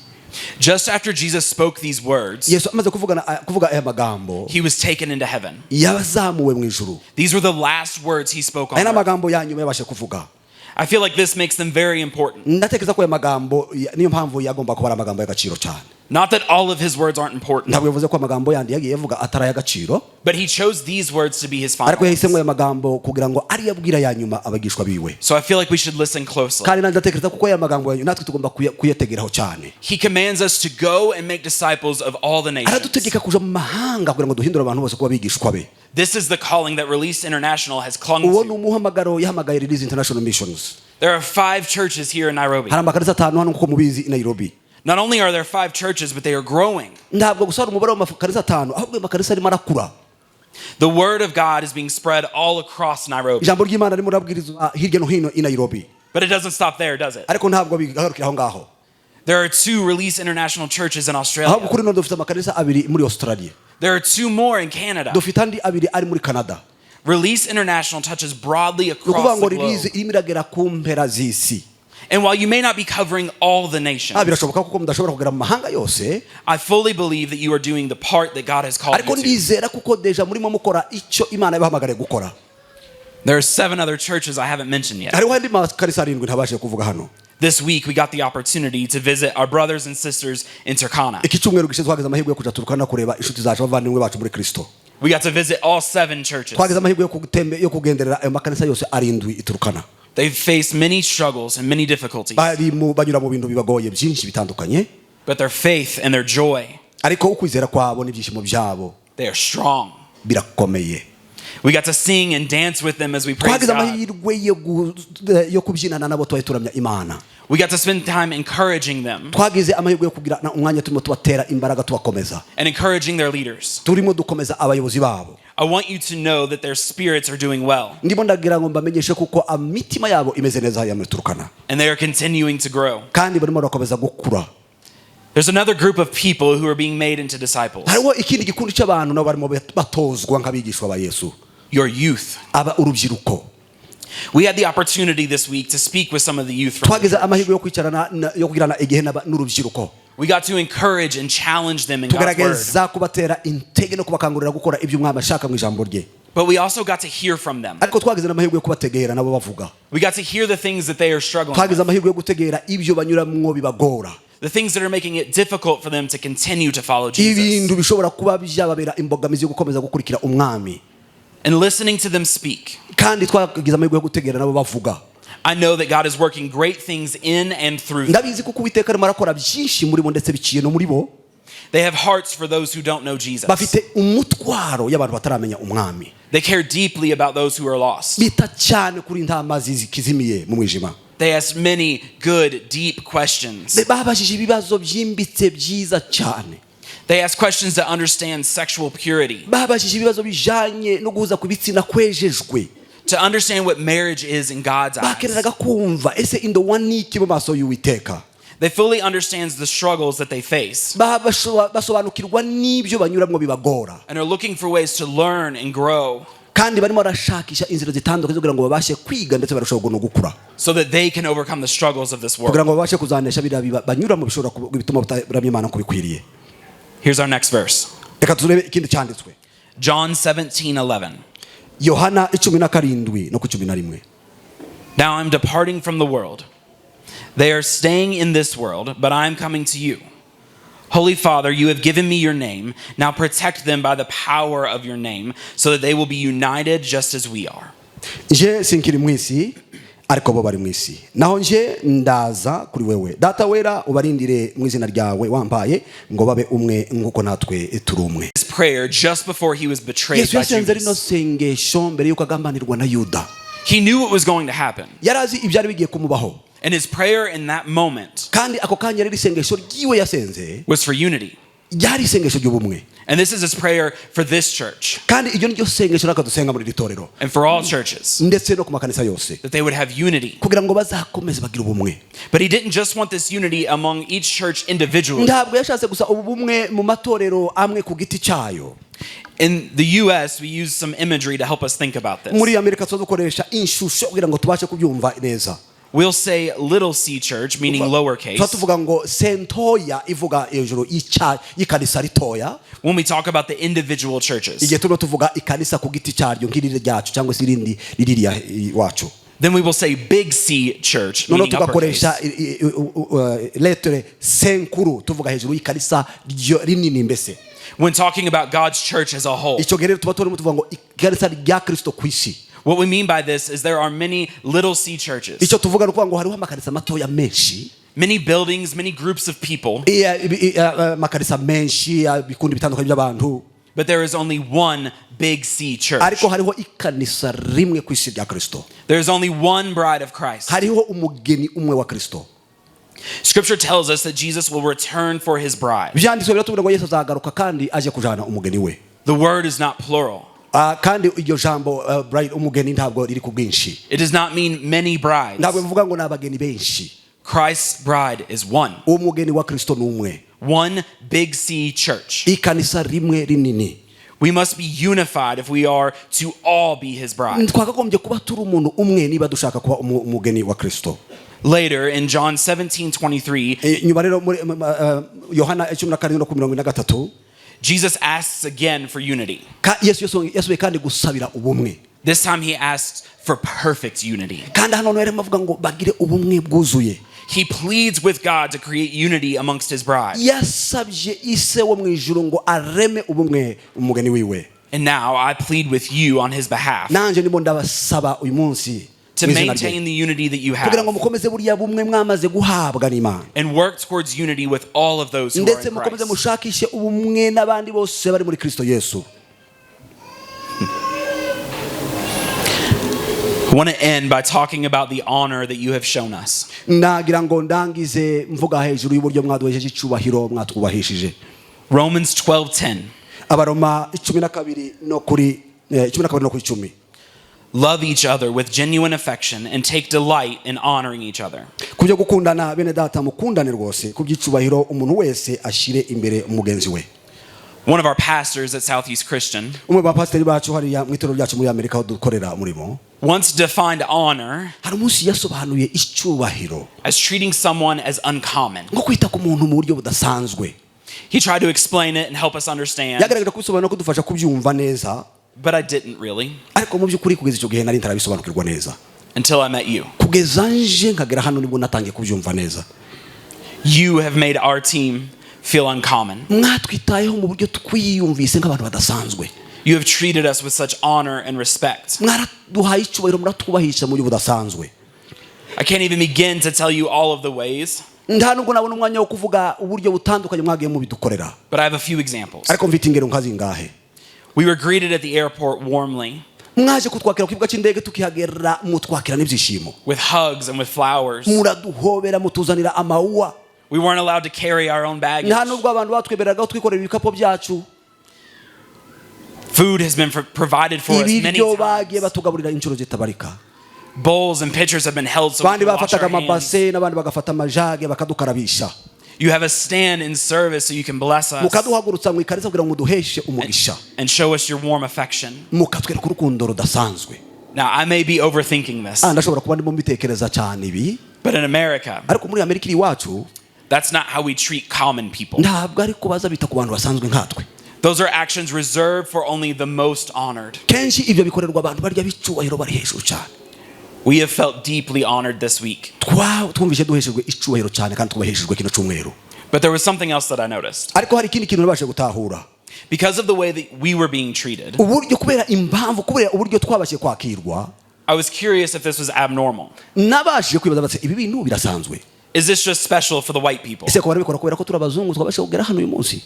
Speaker 1: Just after Jesus spoke these words,
Speaker 2: Yesu amaze kuvuga aya magambo,
Speaker 1: he was taken into heaven.
Speaker 2: yazamuwe mu ijuru.
Speaker 1: These were the last words he spoke on
Speaker 2: Aya ni
Speaker 1: earth.
Speaker 2: amagambo ya nyuma yabashe kuvuga.
Speaker 1: I feel like this makes them very important.
Speaker 2: Ndatekereza ko aya magambo niyo mpamvu yagomba kuba ari amagambo y'agaciro cyane.
Speaker 1: Not that all of his words aren't important,
Speaker 2: Ntabwo bivuze ko amagambo yandi yagiye avuga atari ay'agaciro,
Speaker 1: but he chose these words to be his final
Speaker 2: ariko yahisemo
Speaker 1: ones.
Speaker 2: aya magambo kugira ngo ariyo abwira ya nyuma abigishwa biwe.
Speaker 1: So I feel like we should listen closely.
Speaker 2: Kandi nanjye ndatekereza kuko aya magambo ya nyuma natwe tugomba kuyategeraho cyane.
Speaker 1: He commands us to go and make disciples of all the nations.
Speaker 2: Aradutegeka kuja mu mahanga kugira ngo duhindure abantu bose kuba abigishwa be.
Speaker 1: This is the calling that Release International has clung
Speaker 2: Uwo ni
Speaker 1: to.
Speaker 2: umuhamagaro yahamagaye Release International Missions.
Speaker 1: There are five churches here in Nairobi.
Speaker 2: Hari amakanisa atanu hano, nk'uko mubizi, i Nairobi.
Speaker 1: Not only are there five churches, but they are growing.
Speaker 2: Ntabwo gusa hari umubare w'amakanisa atanu, ahubwo ayo makanisa arimo arakura.
Speaker 1: The word of God is being spread all across Nairobi.
Speaker 2: Ijambo ry'Imana ririmo rirabwirizwa hirya no hino i Nairobi.
Speaker 1: But it doesn't stop there, does it?
Speaker 2: Ariko ntabwo bigarukira aho ngaho.
Speaker 1: There are two Release International churches in
Speaker 2: Ahubwo
Speaker 1: Australia.
Speaker 2: kuri none dufite amakanisa abiri muri Australia.
Speaker 1: There are two more in Canada.
Speaker 2: Dufite andi abiri ari muri Canada.
Speaker 1: Release International touches broadly
Speaker 2: Ni ukuvuga
Speaker 1: across
Speaker 2: ngo
Speaker 1: the
Speaker 2: Release
Speaker 1: globe.
Speaker 2: irimo iragera ku mpera z'isi.
Speaker 1: And while you may not be covering all the nations,
Speaker 2: Birashoboka kuko mudashobora kugera mu mahanga yose,
Speaker 1: I fully believe that you are doing the part that God has called
Speaker 2: ariko
Speaker 1: you to.
Speaker 2: ndizera kuko déjà murimo mukora icyo Imana yabahamagariye gukora.
Speaker 1: There are seven other churches I haven't mentioned yet.
Speaker 2: Hariho andi makanisa arindwi ntabashije kuvuga hano.
Speaker 1: This week, we got the opportunity to visit our brothers and sisters in Turkana.
Speaker 2: Iki cyumweru gishize twagize amahirwe yo kuja Turkana kureba inshuti zacu, abavandimwe bacu muri Kristo.
Speaker 1: We got to visit all seven churches.
Speaker 2: Twagize amahirwe yo kugenderera ayo makanisa yose arindwi i Turkana.
Speaker 1: They've faced many struggles and many difficulties,
Speaker 2: Banyura mu bintu bibagoye byinshi bitandukanye,
Speaker 1: but their faith and their joy,
Speaker 2: ariko ukwizera kwabo n'ibyishimo byabo
Speaker 1: they are strong.
Speaker 2: birakomeye.
Speaker 1: We got to sing and dance with them as we praise
Speaker 2: Twagize
Speaker 1: God.
Speaker 2: amahirwe yo kubyinana nabo twari turamya Imana.
Speaker 1: We got to spend time encouraging them
Speaker 2: Twagize amahirwe yo kugira umwanya turimo tubatera imbaraga, tubakomeza,
Speaker 1: and encouraging their leaders.
Speaker 2: turimo dukomeza abayobozi babo.
Speaker 1: I want you to know that their spirits are doing well
Speaker 2: Ndimo ndagira ngo mbamenyeshe kuko imitima yabo imeze neza hariya muri Turkana,
Speaker 1: and they are continuing to grow.
Speaker 2: kandi barimo barakomeza gukura.
Speaker 1: There's another group of people who are being made into disciples:
Speaker 2: Hariho ikindi gikundi cy'abantu nabo barimo batozwa nk'abigishwa ba Yesu.
Speaker 1: your youth.
Speaker 2: Aba urubyiruko.
Speaker 1: We had the opportunity this week to speak with some of the youth from the
Speaker 2: Twagize
Speaker 1: church.
Speaker 2: amahirwe yo kwicarana yo kugirana igihe n'urubyiruko.
Speaker 1: We got to encourage and challenge them in God's word.
Speaker 2: Tugerageza kubatera intege no kubakangurira gukora ibyo Umwami ashaka mu ijambo rye.
Speaker 1: But we also got to hear from them.
Speaker 2: Ariko twagize n'amahirwe yo kubategera nabo bavuga.
Speaker 1: We got to hear the things that they are struggling
Speaker 2: Twagize
Speaker 1: with,
Speaker 2: amahirwe yo gutegera ibyo banyuramwo bibagora,
Speaker 1: the things that are making it difficult for them to continue to follow Jesus.
Speaker 2: ibintu bishobora kuba byababera imbogamizi yo gukomeza gukurikira Umwami.
Speaker 1: And listening to them speak,
Speaker 2: Kandi twagize amahirwe yo gutegera nabo bavuga,
Speaker 1: I know that God is working great things in and through them.
Speaker 2: ndabizi kuko Uwiteka arimo arakora byinshi muri bo ndetse biciye no muri bo.
Speaker 1: They have hearts for those who don't know Jesus.
Speaker 2: Bafite umutwaro y'abantu bataramenya Umwami.
Speaker 1: They care deeply about those who are lost.
Speaker 2: Bita cyane kuri intama zikizimiye mu mwijima.
Speaker 1: They ask many good, deep questions.
Speaker 2: Babajije ibibazo byimbitse byiza cyane.
Speaker 1: They ask questions to understand sexual purity,
Speaker 2: Babajije ibibazo bijanye no guhuza ku bitsina kwejejwe,
Speaker 1: to understand what marriage is in God's eyes.
Speaker 2: Bakeneraga kumva ese indowa ni iki mu maso y'Uwiteka.
Speaker 1: They fully understand the struggles that they face
Speaker 2: Basobanukirwa n'ibyo banyuramo bibagora,
Speaker 1: and are looking for ways to learn and grow
Speaker 2: kandi barimo barashakisha inzira zitandukanye zo kugira ngo babashe kwiga ndetse barusheho no gukura,
Speaker 1: so that they can overcome the struggles of this world.
Speaker 2: kugira ngo babashe kuzanesha biriya banyuramo bishobora bituma bataramya Imana uko bikwiriye.
Speaker 1: Here's our next verse:
Speaker 2: Reka turebe ikindi cyanditswe.
Speaker 1: John 17:11.
Speaker 2: Yohana 17 no ku 11.
Speaker 1: "Now I'm departing from the world. They are staying in this world, but I am coming to you. Holy Father, you have given me your name. Now protect them by the power of your name, so that they will be united just as we are."
Speaker 2: Nje sinkiri mu isi, ariko bo bari mu isi, naho nje ndaza kuri wewe. Data wera, ubarindire mu izina ryawe wampaye, ngo babe umwe nk'uko natwe turi umwe.
Speaker 1: This prayer just before he was betrayed
Speaker 2: Yesu
Speaker 1: by
Speaker 2: yasenze rino
Speaker 1: Judas.
Speaker 2: sengesho mbere y'uko agambanirwa na Yuda.
Speaker 1: He knew what was going to happen.
Speaker 2: Yari azi ibyari bigiye kumubaho.
Speaker 1: And his prayer in that moment
Speaker 2: Kandi ako kanya rero isengesho ryiwe yasenze
Speaker 1: was for unity.
Speaker 2: Ryari isengesho ry'ubumwe.
Speaker 1: And this is his prayer for this church
Speaker 2: Kandi iryo niryo sengesho natwe dusenga muri iri torero
Speaker 1: and for all churches,
Speaker 2: ndetse no ku makanisa yose
Speaker 1: that they would have unity.
Speaker 2: Kugira ngo bazakomeze bagire ubumwe.
Speaker 1: But he didn't just want this unity among each church individually.
Speaker 2: Ntabwo yashatse gusa ubu bumwe mu matorero amwe ku giti cyayo.
Speaker 1: In the US, we use some imagery to help us think about this.
Speaker 2: Muri Amerika tuba dukoresha ishusho kugira ngo tubashe kubyumva neza.
Speaker 1: We'll say little c church, meaning
Speaker 2: Tuba
Speaker 1: lowercase,
Speaker 2: tuvuga ngo C ntoya ivuga hejuru y'ikanisa ritoya
Speaker 1: when we talk about the individual churches.
Speaker 2: Igihe turimo tuvuga ikanisa ku giti cyaryo nk'iriri ryacu cyangwa se irindi riririya iwacu.
Speaker 1: Then we will say big C church,
Speaker 2: Noneho
Speaker 1: meaning uppercase,
Speaker 2: tugakoresha lettre C nkuru tuvuga hejuru y'ikanisa rinini mbese
Speaker 1: when talking about God's church as a whole.
Speaker 2: Icyo gihe rero tuba turimo tuvuga ngo ikanisa rya Kristo ku isi.
Speaker 1: What we mean by this is there are many little c churches,
Speaker 2: Icyo tuvuga ni ukuvuga ngo hariho amakanisa matoya menshi,
Speaker 1: many buildings, many groups of people,
Speaker 2: amakanisa menshi, ibikundi bitandukanye by'abantu,
Speaker 1: but there is only one big C church.
Speaker 2: Ariko hariho ikanisa rimwe ku isi rya Kristo.
Speaker 1: There is only one bride of Christ.
Speaker 2: Hariho umugeni umwe wa Kristo.
Speaker 1: Scripture tells us that Jesus will return for his bride.
Speaker 2: Byanditswe biratubwira ngo Yesu azagaruka kandi aje kujana umugeni we.
Speaker 1: The word is not plural.
Speaker 2: Ah, kandi iryo jambo bride, umugeni, ntabwo riri ku bwinshi.
Speaker 1: It does not mean many brides.
Speaker 2: Ntabwo bivuga ngo ni abageni benshi.
Speaker 1: Christ's bride is one.
Speaker 2: Umugeni wa Kristo ni umwe.
Speaker 1: One big C church.
Speaker 2: Ikanisa rimwe rinini.
Speaker 1: We must be unified if we are to all be his bride.
Speaker 2: Twakagombye kuba turi umuntu umwe niba dushaka kuba umugeni wa Kristo.
Speaker 1: Later in John 17:23,
Speaker 2: Nyuma rero muri Yohana 17 no ku 43,
Speaker 1: Jesus asks again for unity.
Speaker 2: Yesu yasubiye kandi gusabira ubumwe.
Speaker 1: This time he asks for perfect unity.
Speaker 2: Kandi hano yarimo avuga ngo bagire ubumwe bwuzuye.
Speaker 1: He pleads with God to create unity amongst his bride.
Speaker 2: Yasabye ise wo mu ijuru ngo areme ubumwe umugeni wiwe.
Speaker 1: And now I plead with you on his behalf
Speaker 2: Nanjye ndimo ndabasaba uyu munsi
Speaker 1: to
Speaker 2: mu izina rye
Speaker 1: maintain the unity that you
Speaker 2: kugira ngo
Speaker 1: have
Speaker 2: mukomeze buriya bumwe mwamaze guhabwa n'Imana
Speaker 1: and work towards unity with all of those who are
Speaker 2: ndetse
Speaker 1: in
Speaker 2: mukomeze
Speaker 1: Christ.
Speaker 2: mushakishe ubumwe n'abandi bose bari muri Kristo Yesu.
Speaker 1: I want to end by talking about the honor that you have shown us.
Speaker 2: Nagira ngo ndangize mvuga hejuru y'uburyo mwaduhesheje icyubahiro mwatwubahishije.
Speaker 1: Romans 12:10.
Speaker 2: Abaroma 12 no kuri 12 no ku 10.
Speaker 1: Love each other with genuine affection and take delight in honoring each other.
Speaker 2: Ku byo gukundana bene data mukundane rwose ku by'icubahiro umuntu wese ashire imbere mugenzi we.
Speaker 1: One of our pastors at Southeast Christian
Speaker 2: Umwe mu bapasiteri bacu hariya mu itorero ryacu muri Amerika aho dukorera umurimo
Speaker 1: once defined honor
Speaker 2: hari umunsi yasobanuye icyubahiro
Speaker 1: as treating someone as uncommon.
Speaker 2: Nko kwita ku muntu mu buryo budasanzwe.
Speaker 1: He tried to explain it and help us understand,
Speaker 2: Yagerageje kubisobanura no kudufasha kubyumva neza,
Speaker 1: but I didn't really
Speaker 2: ariko mu by'ukuri kugeza icyo gihe nari ntarabisobanukirwa neza
Speaker 1: until I met you.
Speaker 2: Kugeza nje nkagera hano nibwo natangiye kubyumva neza.
Speaker 1: You have made our team feel uncommon.
Speaker 2: Mwatwitayeho mu buryo twiyumvise nk'abantu badasanzwe.
Speaker 1: You have treated us with such honor and respect.
Speaker 2: Mwaraduhaye icyubahiro muratwubahisha mu buryo budasanzwe.
Speaker 1: I can't even begin to tell you all of the ways,
Speaker 2: Nta nubwo nabona umwanya wo kuvuga uburyo butandukanye mwagiye mubidukorera,
Speaker 1: but I have a few examples.
Speaker 2: Ariko mfite ingero nka zingahe.
Speaker 1: We were greeted at the airport warmly
Speaker 2: Mwaje kutwakira ku kibuga cy'indege tukihagera mutwakira n'ibyishimo
Speaker 1: with hugs and with flowers.
Speaker 2: Muraduhobera mutuzanira amawuwa.
Speaker 1: We weren't allowed to carry our own baggage.
Speaker 2: Nta nubwo abantu batwemereraga twikorera ibikapu byacu.
Speaker 1: Food has been provided for us many
Speaker 2: Ibiryo bagiye
Speaker 1: times.
Speaker 2: Batugaburira inshuro zitabarika.
Speaker 1: Bowls and pitchers have been held so we
Speaker 2: Abandi
Speaker 1: can wash
Speaker 2: bafataga
Speaker 1: our hands.
Speaker 2: amabase n'abandi bagafata amajage bakadukarabisha.
Speaker 1: You have a stand in service so you can bless us
Speaker 2: Mukaduhagurutsa mu ikanisa kugira ngo muduheshe umugisha
Speaker 1: and show us your warm affection.
Speaker 2: Mukatwereka urukundo rudasanzwe.
Speaker 1: Now, I may be overthinking this,
Speaker 2: Ah, ndashobora kuba ndimo mbitekereza cyane ibi,
Speaker 1: but in America,
Speaker 2: ariko muri Amerika iri iwacu
Speaker 1: that's not how we treat common people.
Speaker 2: Ntabwo ariko baza bita ku bantu basanzwe nkatwe.
Speaker 1: Those are actions reserved for only the most honored.
Speaker 2: Kenshi ibyo bikorerwa abantu barya b'icyubahiro bari hejuru cyane.
Speaker 1: We have felt deeply honored this week.
Speaker 2: Twumvise duheshejwe icyubahiro cyane kandi twubahishijwe kino cyumweru.
Speaker 1: But there was something else that I noticed.
Speaker 2: Ariko hari ikindi kintu nabashije gutahura.
Speaker 1: Because of the way that we were being treated,
Speaker 2: Uburyo kubera impamvu kubera uburyo twabashije kwakirwa,
Speaker 1: I was curious if this was abnormal.
Speaker 2: Nabashije kwibaza bati ibi bintu birasanzwe?
Speaker 1: Is this just special for the white people?
Speaker 2: Ese ko barabikora kubera ko turi abazungu twabashije kugera hano uyu munsi?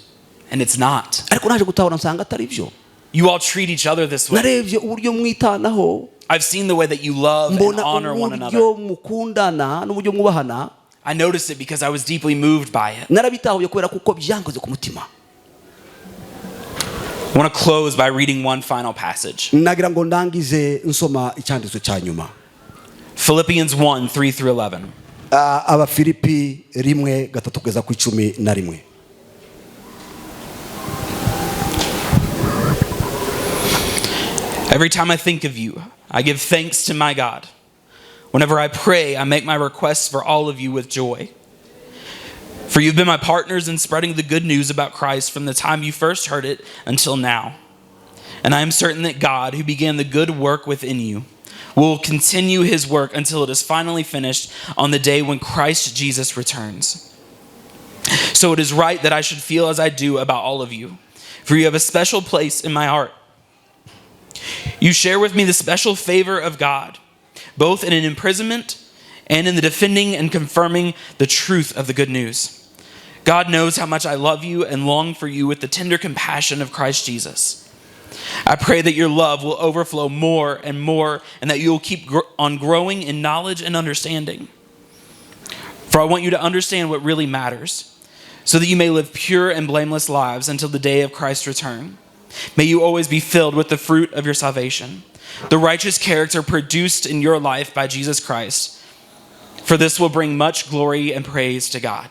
Speaker 1: And it's not.
Speaker 2: Ariko naje gutahura nsanga atari byo.
Speaker 1: You all treat each other this way.
Speaker 2: Narebye uburyo mwitanaho.
Speaker 1: I've seen the way that you love and
Speaker 2: Mbona
Speaker 1: honor one another.
Speaker 2: uburyo mukundana n'uburyo mwubahana.
Speaker 1: I noticed it because I was deeply moved by it.
Speaker 2: Narabitahuye kubera kuko byankoze ku mutima.
Speaker 1: I want to close by reading one final passage.
Speaker 2: Nagira ngo ndangize nsoma icyanditswe cya nyuma.
Speaker 1: Philippians 1:3 through 11.
Speaker 2: Ah, Abafilipi 1:3 kugeza ku 11.
Speaker 1: Every time I think of you, I give thanks to my God. Whenever I pray, I make my requests for all of you with joy. For you've been my partners in spreading the good news about Christ from the time you first heard it until now. And I am certain that God, who began the good work within you, will continue his work until it is finally finished on the day when Christ Jesus returns. So it is right that I should feel as I do about all of you, for you have a special place in my heart. You share with me the special favor of God, both in an imprisonment and in the defending and confirming the truth of the good news. God knows how much I love you and long for you with the tender compassion of Christ Jesus. I pray that your love will overflow more and more, and that you will keep on growing in knowledge and understanding. For I want you to understand what really matters, so that you may live pure and blameless lives until the day of Christ's return. May you always be filled with the fruit of your salvation, the righteous character produced in your life by Jesus Christ. For this will bring much glory and praise to God.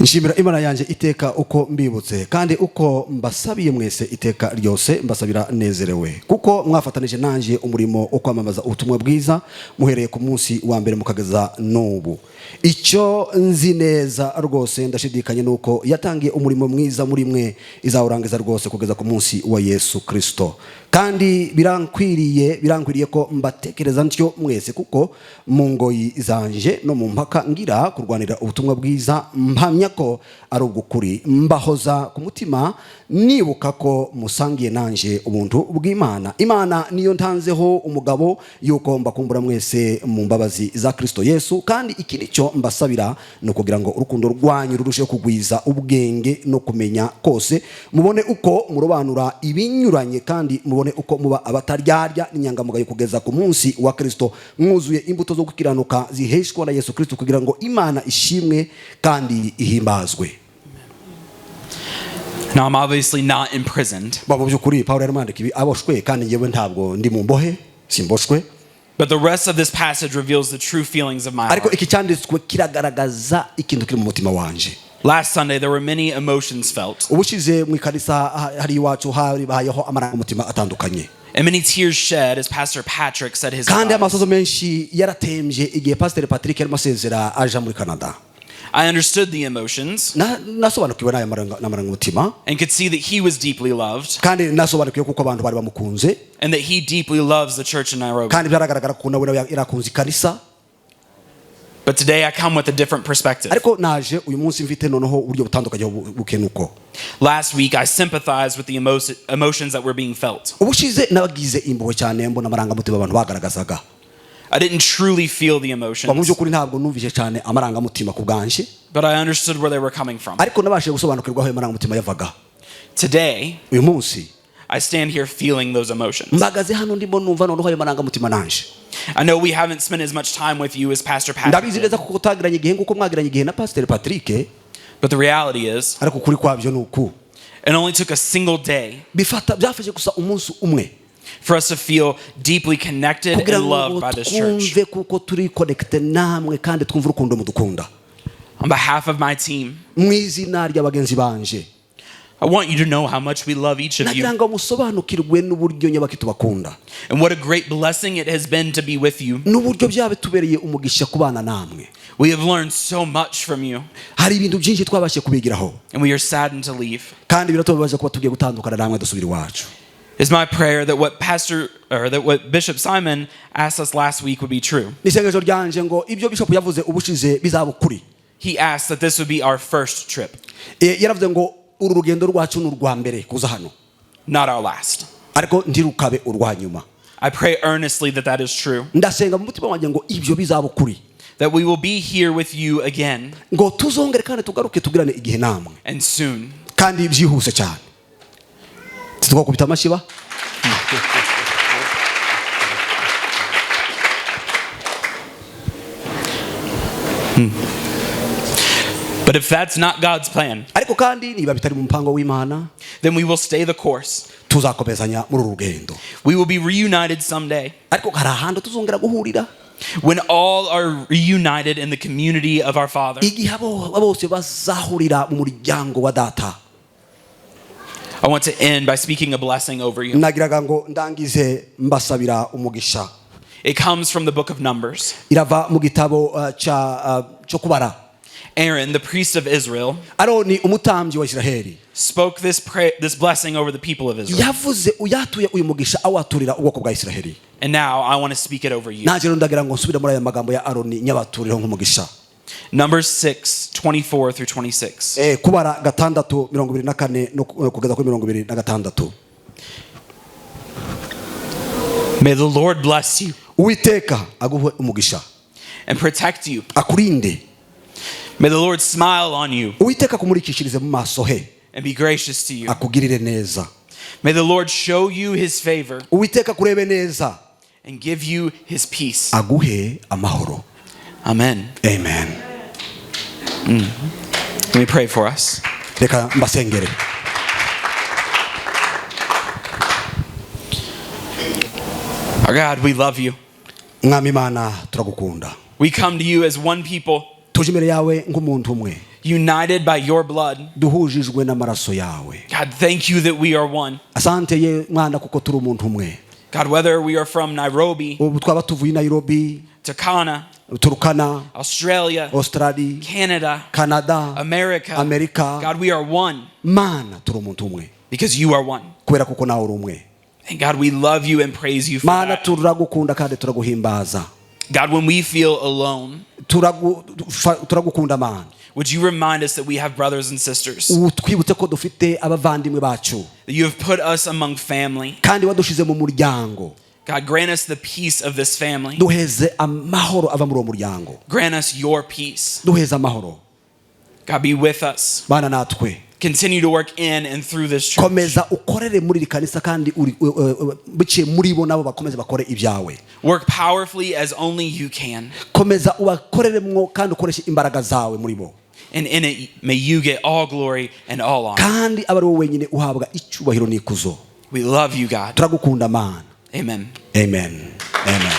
Speaker 2: Nshimira Imana yanjye iteka uko mbibutse, kandi uko mbasabiye mwese iteka ryose mbasabira nezerewe, kuko mwafatanije nanjye umurimo wo kwamamaza ubutumwa bwiza muhereye ku munsi wa mbere mukageza n'ubu. Icyo nzi neza rwose ndashidikanya nuko yatangiye umurimo mwiza muri mwe izawurangiza rwose kugeza ku munsi wa Yesu Kirisito. Kandi birankwiriye ko mbatekereza ntyo mwese, kuko mu ngoyi zanje no mu mpaka ngira kurwanira ubutumwa bwiza mpamya ko ari ubw'ukuri. Mbahoza ku mutima nibuka ko musangiye nanje ubuntu bw'Imana. Imana niyo ntanzeho umugabo yuko mbakumbura mwese mu mbabazi za Kristo Yesu. Kandi iki nicyo mbasabira, ni ukugira ngo urukundo rwanyu rurusheho kugwiza ubwenge no kumenya kose, mubone uko murobanura ibinyuranye, kandi mubone uko muba abataryarya n'inyangamugayo kugeza ku munsi wa Kristo, mwuzuye imbuto zo gukiranuka ziheshwa na Yesu Kristo, kugira ngo Imana ishimwe kandi ihimbazwe.
Speaker 1: Now, I'm obviously not imprisoned,
Speaker 2: Ba mu by'ukuri Pawulo yarimo yandika ibi aboshwe, kandi njyewe ntabwo ndi mu mbohe, simboshwe.
Speaker 1: but the rest of this passage reveals the true feelings of my
Speaker 2: Ariko
Speaker 1: heart.
Speaker 2: iki cyanditswe kiragaragaza ikintu kiri mu mutima wanje.
Speaker 1: Last Sunday, there were many emotions felt
Speaker 2: Ubushize mu ikanisa hari iwacu habayeho amarangamutima atandukanye
Speaker 1: and many tears shed as Pastor Patrick said his
Speaker 2: kandi
Speaker 1: goodbyes.
Speaker 2: amasozo menshi yaratembye igihe Pasiteri Patrick yarimo asezera aja muri Canada.
Speaker 1: I understood the emotions
Speaker 2: Nasobanukiwe n'aya n'amarangamutima
Speaker 1: and could see that he was deeply loved
Speaker 2: kandi nasobanukiwe kuko abantu bari bamukunze
Speaker 1: and that he deeply loves the church in Nairobi.
Speaker 2: kandi byaragaragara ko nawe yarakunze ikanisa.
Speaker 1: But today I come with a different perspective.
Speaker 2: Ariko naje uyu munsi mfite noneho uburyo butandukanye buke nuko.
Speaker 1: Last week, I sympathized with the emotions that were being felt.
Speaker 2: Ubushize nabagize impuhwe cyane mbona amarangamutima abantu bagaragazaga.
Speaker 1: I didn't truly feel the
Speaker 2: Ba mu
Speaker 1: emotions,
Speaker 2: by'ukuri ntabwo numvise cyane amarangamutima ku bwanje,
Speaker 1: but I understood where they were coming from.
Speaker 2: ariko nabashije gusobanukirwa aho ayo marangamutima yavaga.
Speaker 1: Today,
Speaker 2: Uyu munsi
Speaker 1: I stand here feeling those emotions.
Speaker 2: Mbagaze hano ndimo numva noneho ayo marangamutima nanje.
Speaker 1: I know we haven't spent as much time with you as Pastor Patrick
Speaker 2: Ndabizi
Speaker 1: did,
Speaker 2: neza kuko utagiranye igihe nk'uko mwagiranye igihe na Pasiteri Patrick,
Speaker 1: but the reality is,
Speaker 2: ariko ukuri kwabyo ni uku:
Speaker 1: it only took a single day
Speaker 2: bifata byafashe gusa umunsi umwe
Speaker 1: for us to feel deeply connected
Speaker 2: kugira
Speaker 1: and
Speaker 2: ngo
Speaker 1: loved by this church.
Speaker 2: twumve kuko turi connecté namwe kandi twumve urukundo mudukunda.
Speaker 1: On behalf of my team,
Speaker 2: Mu izina ry'abagenzi banje,
Speaker 1: I want you to know how much we love each of you
Speaker 2: nagira ngo musobanukirwe n'uburyo nyabaki tubakunda
Speaker 1: and what a great blessing it has been to be with you.
Speaker 2: n'uburyo byaba tubereye umugisha kubana namwe.
Speaker 1: We have learned so much from you,
Speaker 2: Hari ibintu byinshi twabashije kubigiraho
Speaker 1: and we are saddened to leave.
Speaker 2: kandi biratubabaje kuba tugiye gutandukana namwe dusubira iwacu.
Speaker 1: It's my prayer that what Pastor or that what Bishop Simon asked us last week would be true.
Speaker 2: Ni isengesho ryanje ngo ibyo bishop yavuze ubushize bizaba ukuri.
Speaker 1: He asked that this would be our first trip,
Speaker 2: Yaravuze ngo uru rugendo rwacu ni urwa mbere kuza hano,
Speaker 1: not our last.
Speaker 2: ariko ntirukabe urwa nyuma.
Speaker 1: I pray earnestly that that is true,
Speaker 2: Ndasenga mu mutima wanjye ngo ibyo bizaba ukuri,
Speaker 1: that we will be here with you again
Speaker 2: ngo tuzongere kandi tugaruke tugirane igihe namwe
Speaker 1: and soon.
Speaker 2: kandi byihuse cyane. Twakubita amashyi ba.
Speaker 1: But if that's not God's plan,
Speaker 2: Ariko kandi niba bitari mu mupango w'Imana,
Speaker 1: then we will stay the course.
Speaker 2: Tuzakomezanya muri uru rugendo.
Speaker 1: We will be reunited someday
Speaker 2: Ariko hari ahantu tuzongera guhurira
Speaker 1: when all are reunited in the community of our Father.
Speaker 2: Igihe abo bose bazahurira mu muryango wa data.
Speaker 1: I want to end by speaking a blessing over you.
Speaker 2: Nagiraga ngo ndangize mbasabira umugisha.
Speaker 1: It comes from the book of Numbers.
Speaker 2: Irava mu gitabo cyo kubara.
Speaker 1: Aaron, the priest of Israel,
Speaker 2: Aroni umutambyi wa Isiraheli
Speaker 1: spoke this blessing over the people of Israel.
Speaker 2: Yavuze yatuye uyu mugisha awaturira ubwoko bwa Isiraheli.
Speaker 1: And now I want to speak it over you.
Speaker 2: Nanjye rero ndagira ngo nsubire muri aya magambo ya Aroni nyabaturiraho nk'umugisha.
Speaker 1: Numbers 6, 24 through 26.
Speaker 2: Kubara 6:24 no kugeza kuri 26.
Speaker 1: May the Lord bless you
Speaker 2: Uwiteka aguhe umugisha
Speaker 1: and protect you.
Speaker 2: Akurinde.
Speaker 1: May the Lord smile on you
Speaker 2: Uwiteka akumurikishirize mu maso he
Speaker 1: and be gracious to you.
Speaker 2: Akugirire neza.
Speaker 1: May the Lord show you his favor
Speaker 2: Uwiteka akurebe neza
Speaker 1: and give you his peace.
Speaker 2: Aguhe amahoro.
Speaker 1: Amen.
Speaker 2: Amen.
Speaker 1: Let me pray for us.
Speaker 2: Reka mbasengere.
Speaker 1: Our God, we love you.
Speaker 2: Mwami Imana, turagukunda.
Speaker 1: We come to you as one people,
Speaker 2: Tuje imbere yawe nk'umuntu umwe
Speaker 1: united by your blood.
Speaker 2: Duhujijwe n'amaraso yawe.
Speaker 1: God, thank you that we are one.
Speaker 2: Asante ye mwana kuko turi umuntu umwe.
Speaker 1: God, whether we are from Nairobi,
Speaker 2: Ubu twaba tuvuye i Nairobi,
Speaker 1: Turkana,
Speaker 2: Turkana,
Speaker 1: Australia,
Speaker 2: Australia,
Speaker 1: Canada,
Speaker 2: Canada,
Speaker 1: America,
Speaker 2: Amerika,
Speaker 1: God, we are one
Speaker 2: Mana, turi umuntu umwe
Speaker 1: because you are one.
Speaker 2: Kubera kuko nawe uri umwe.
Speaker 1: And God, we love you and praise you for
Speaker 2: Mana,
Speaker 1: that.
Speaker 2: turagukunda kandi turaguhimbaza.
Speaker 1: God, when we feel alone,
Speaker 2: Turagukunda Mana.
Speaker 1: would you remind us that we have brothers and sisters?
Speaker 2: Utwibutse ko dufite abavandimwe bacu.
Speaker 1: That you have put us among family.
Speaker 2: Kandi wadushize mu muryango.
Speaker 1: God, grant us the peace of this family.
Speaker 2: Duheze amahoro ava muri uwo muryango.
Speaker 1: Grant us your peace.
Speaker 2: Duheze amahoro.
Speaker 1: God, be with us.
Speaker 2: Bana natwe.
Speaker 1: Continue to work in and through this church.
Speaker 2: Komeza ukorere muri iri kanisa kandi biciye muri bo nabo bakomeze bakore ibyawe.
Speaker 1: Work powerfully as only you can.
Speaker 2: Komeza ubakoreremwo kandi ukoreshe imbaraga zawe muri bo.
Speaker 1: And in it, may you get all glory and all honor.
Speaker 2: Kandi abe ari wowe wenyine uhabwa icyubahiro n'ikuzo.
Speaker 1: We love you, God.
Speaker 2: Turagukunda Mana.
Speaker 1: Amen.
Speaker 2: Amen, amen.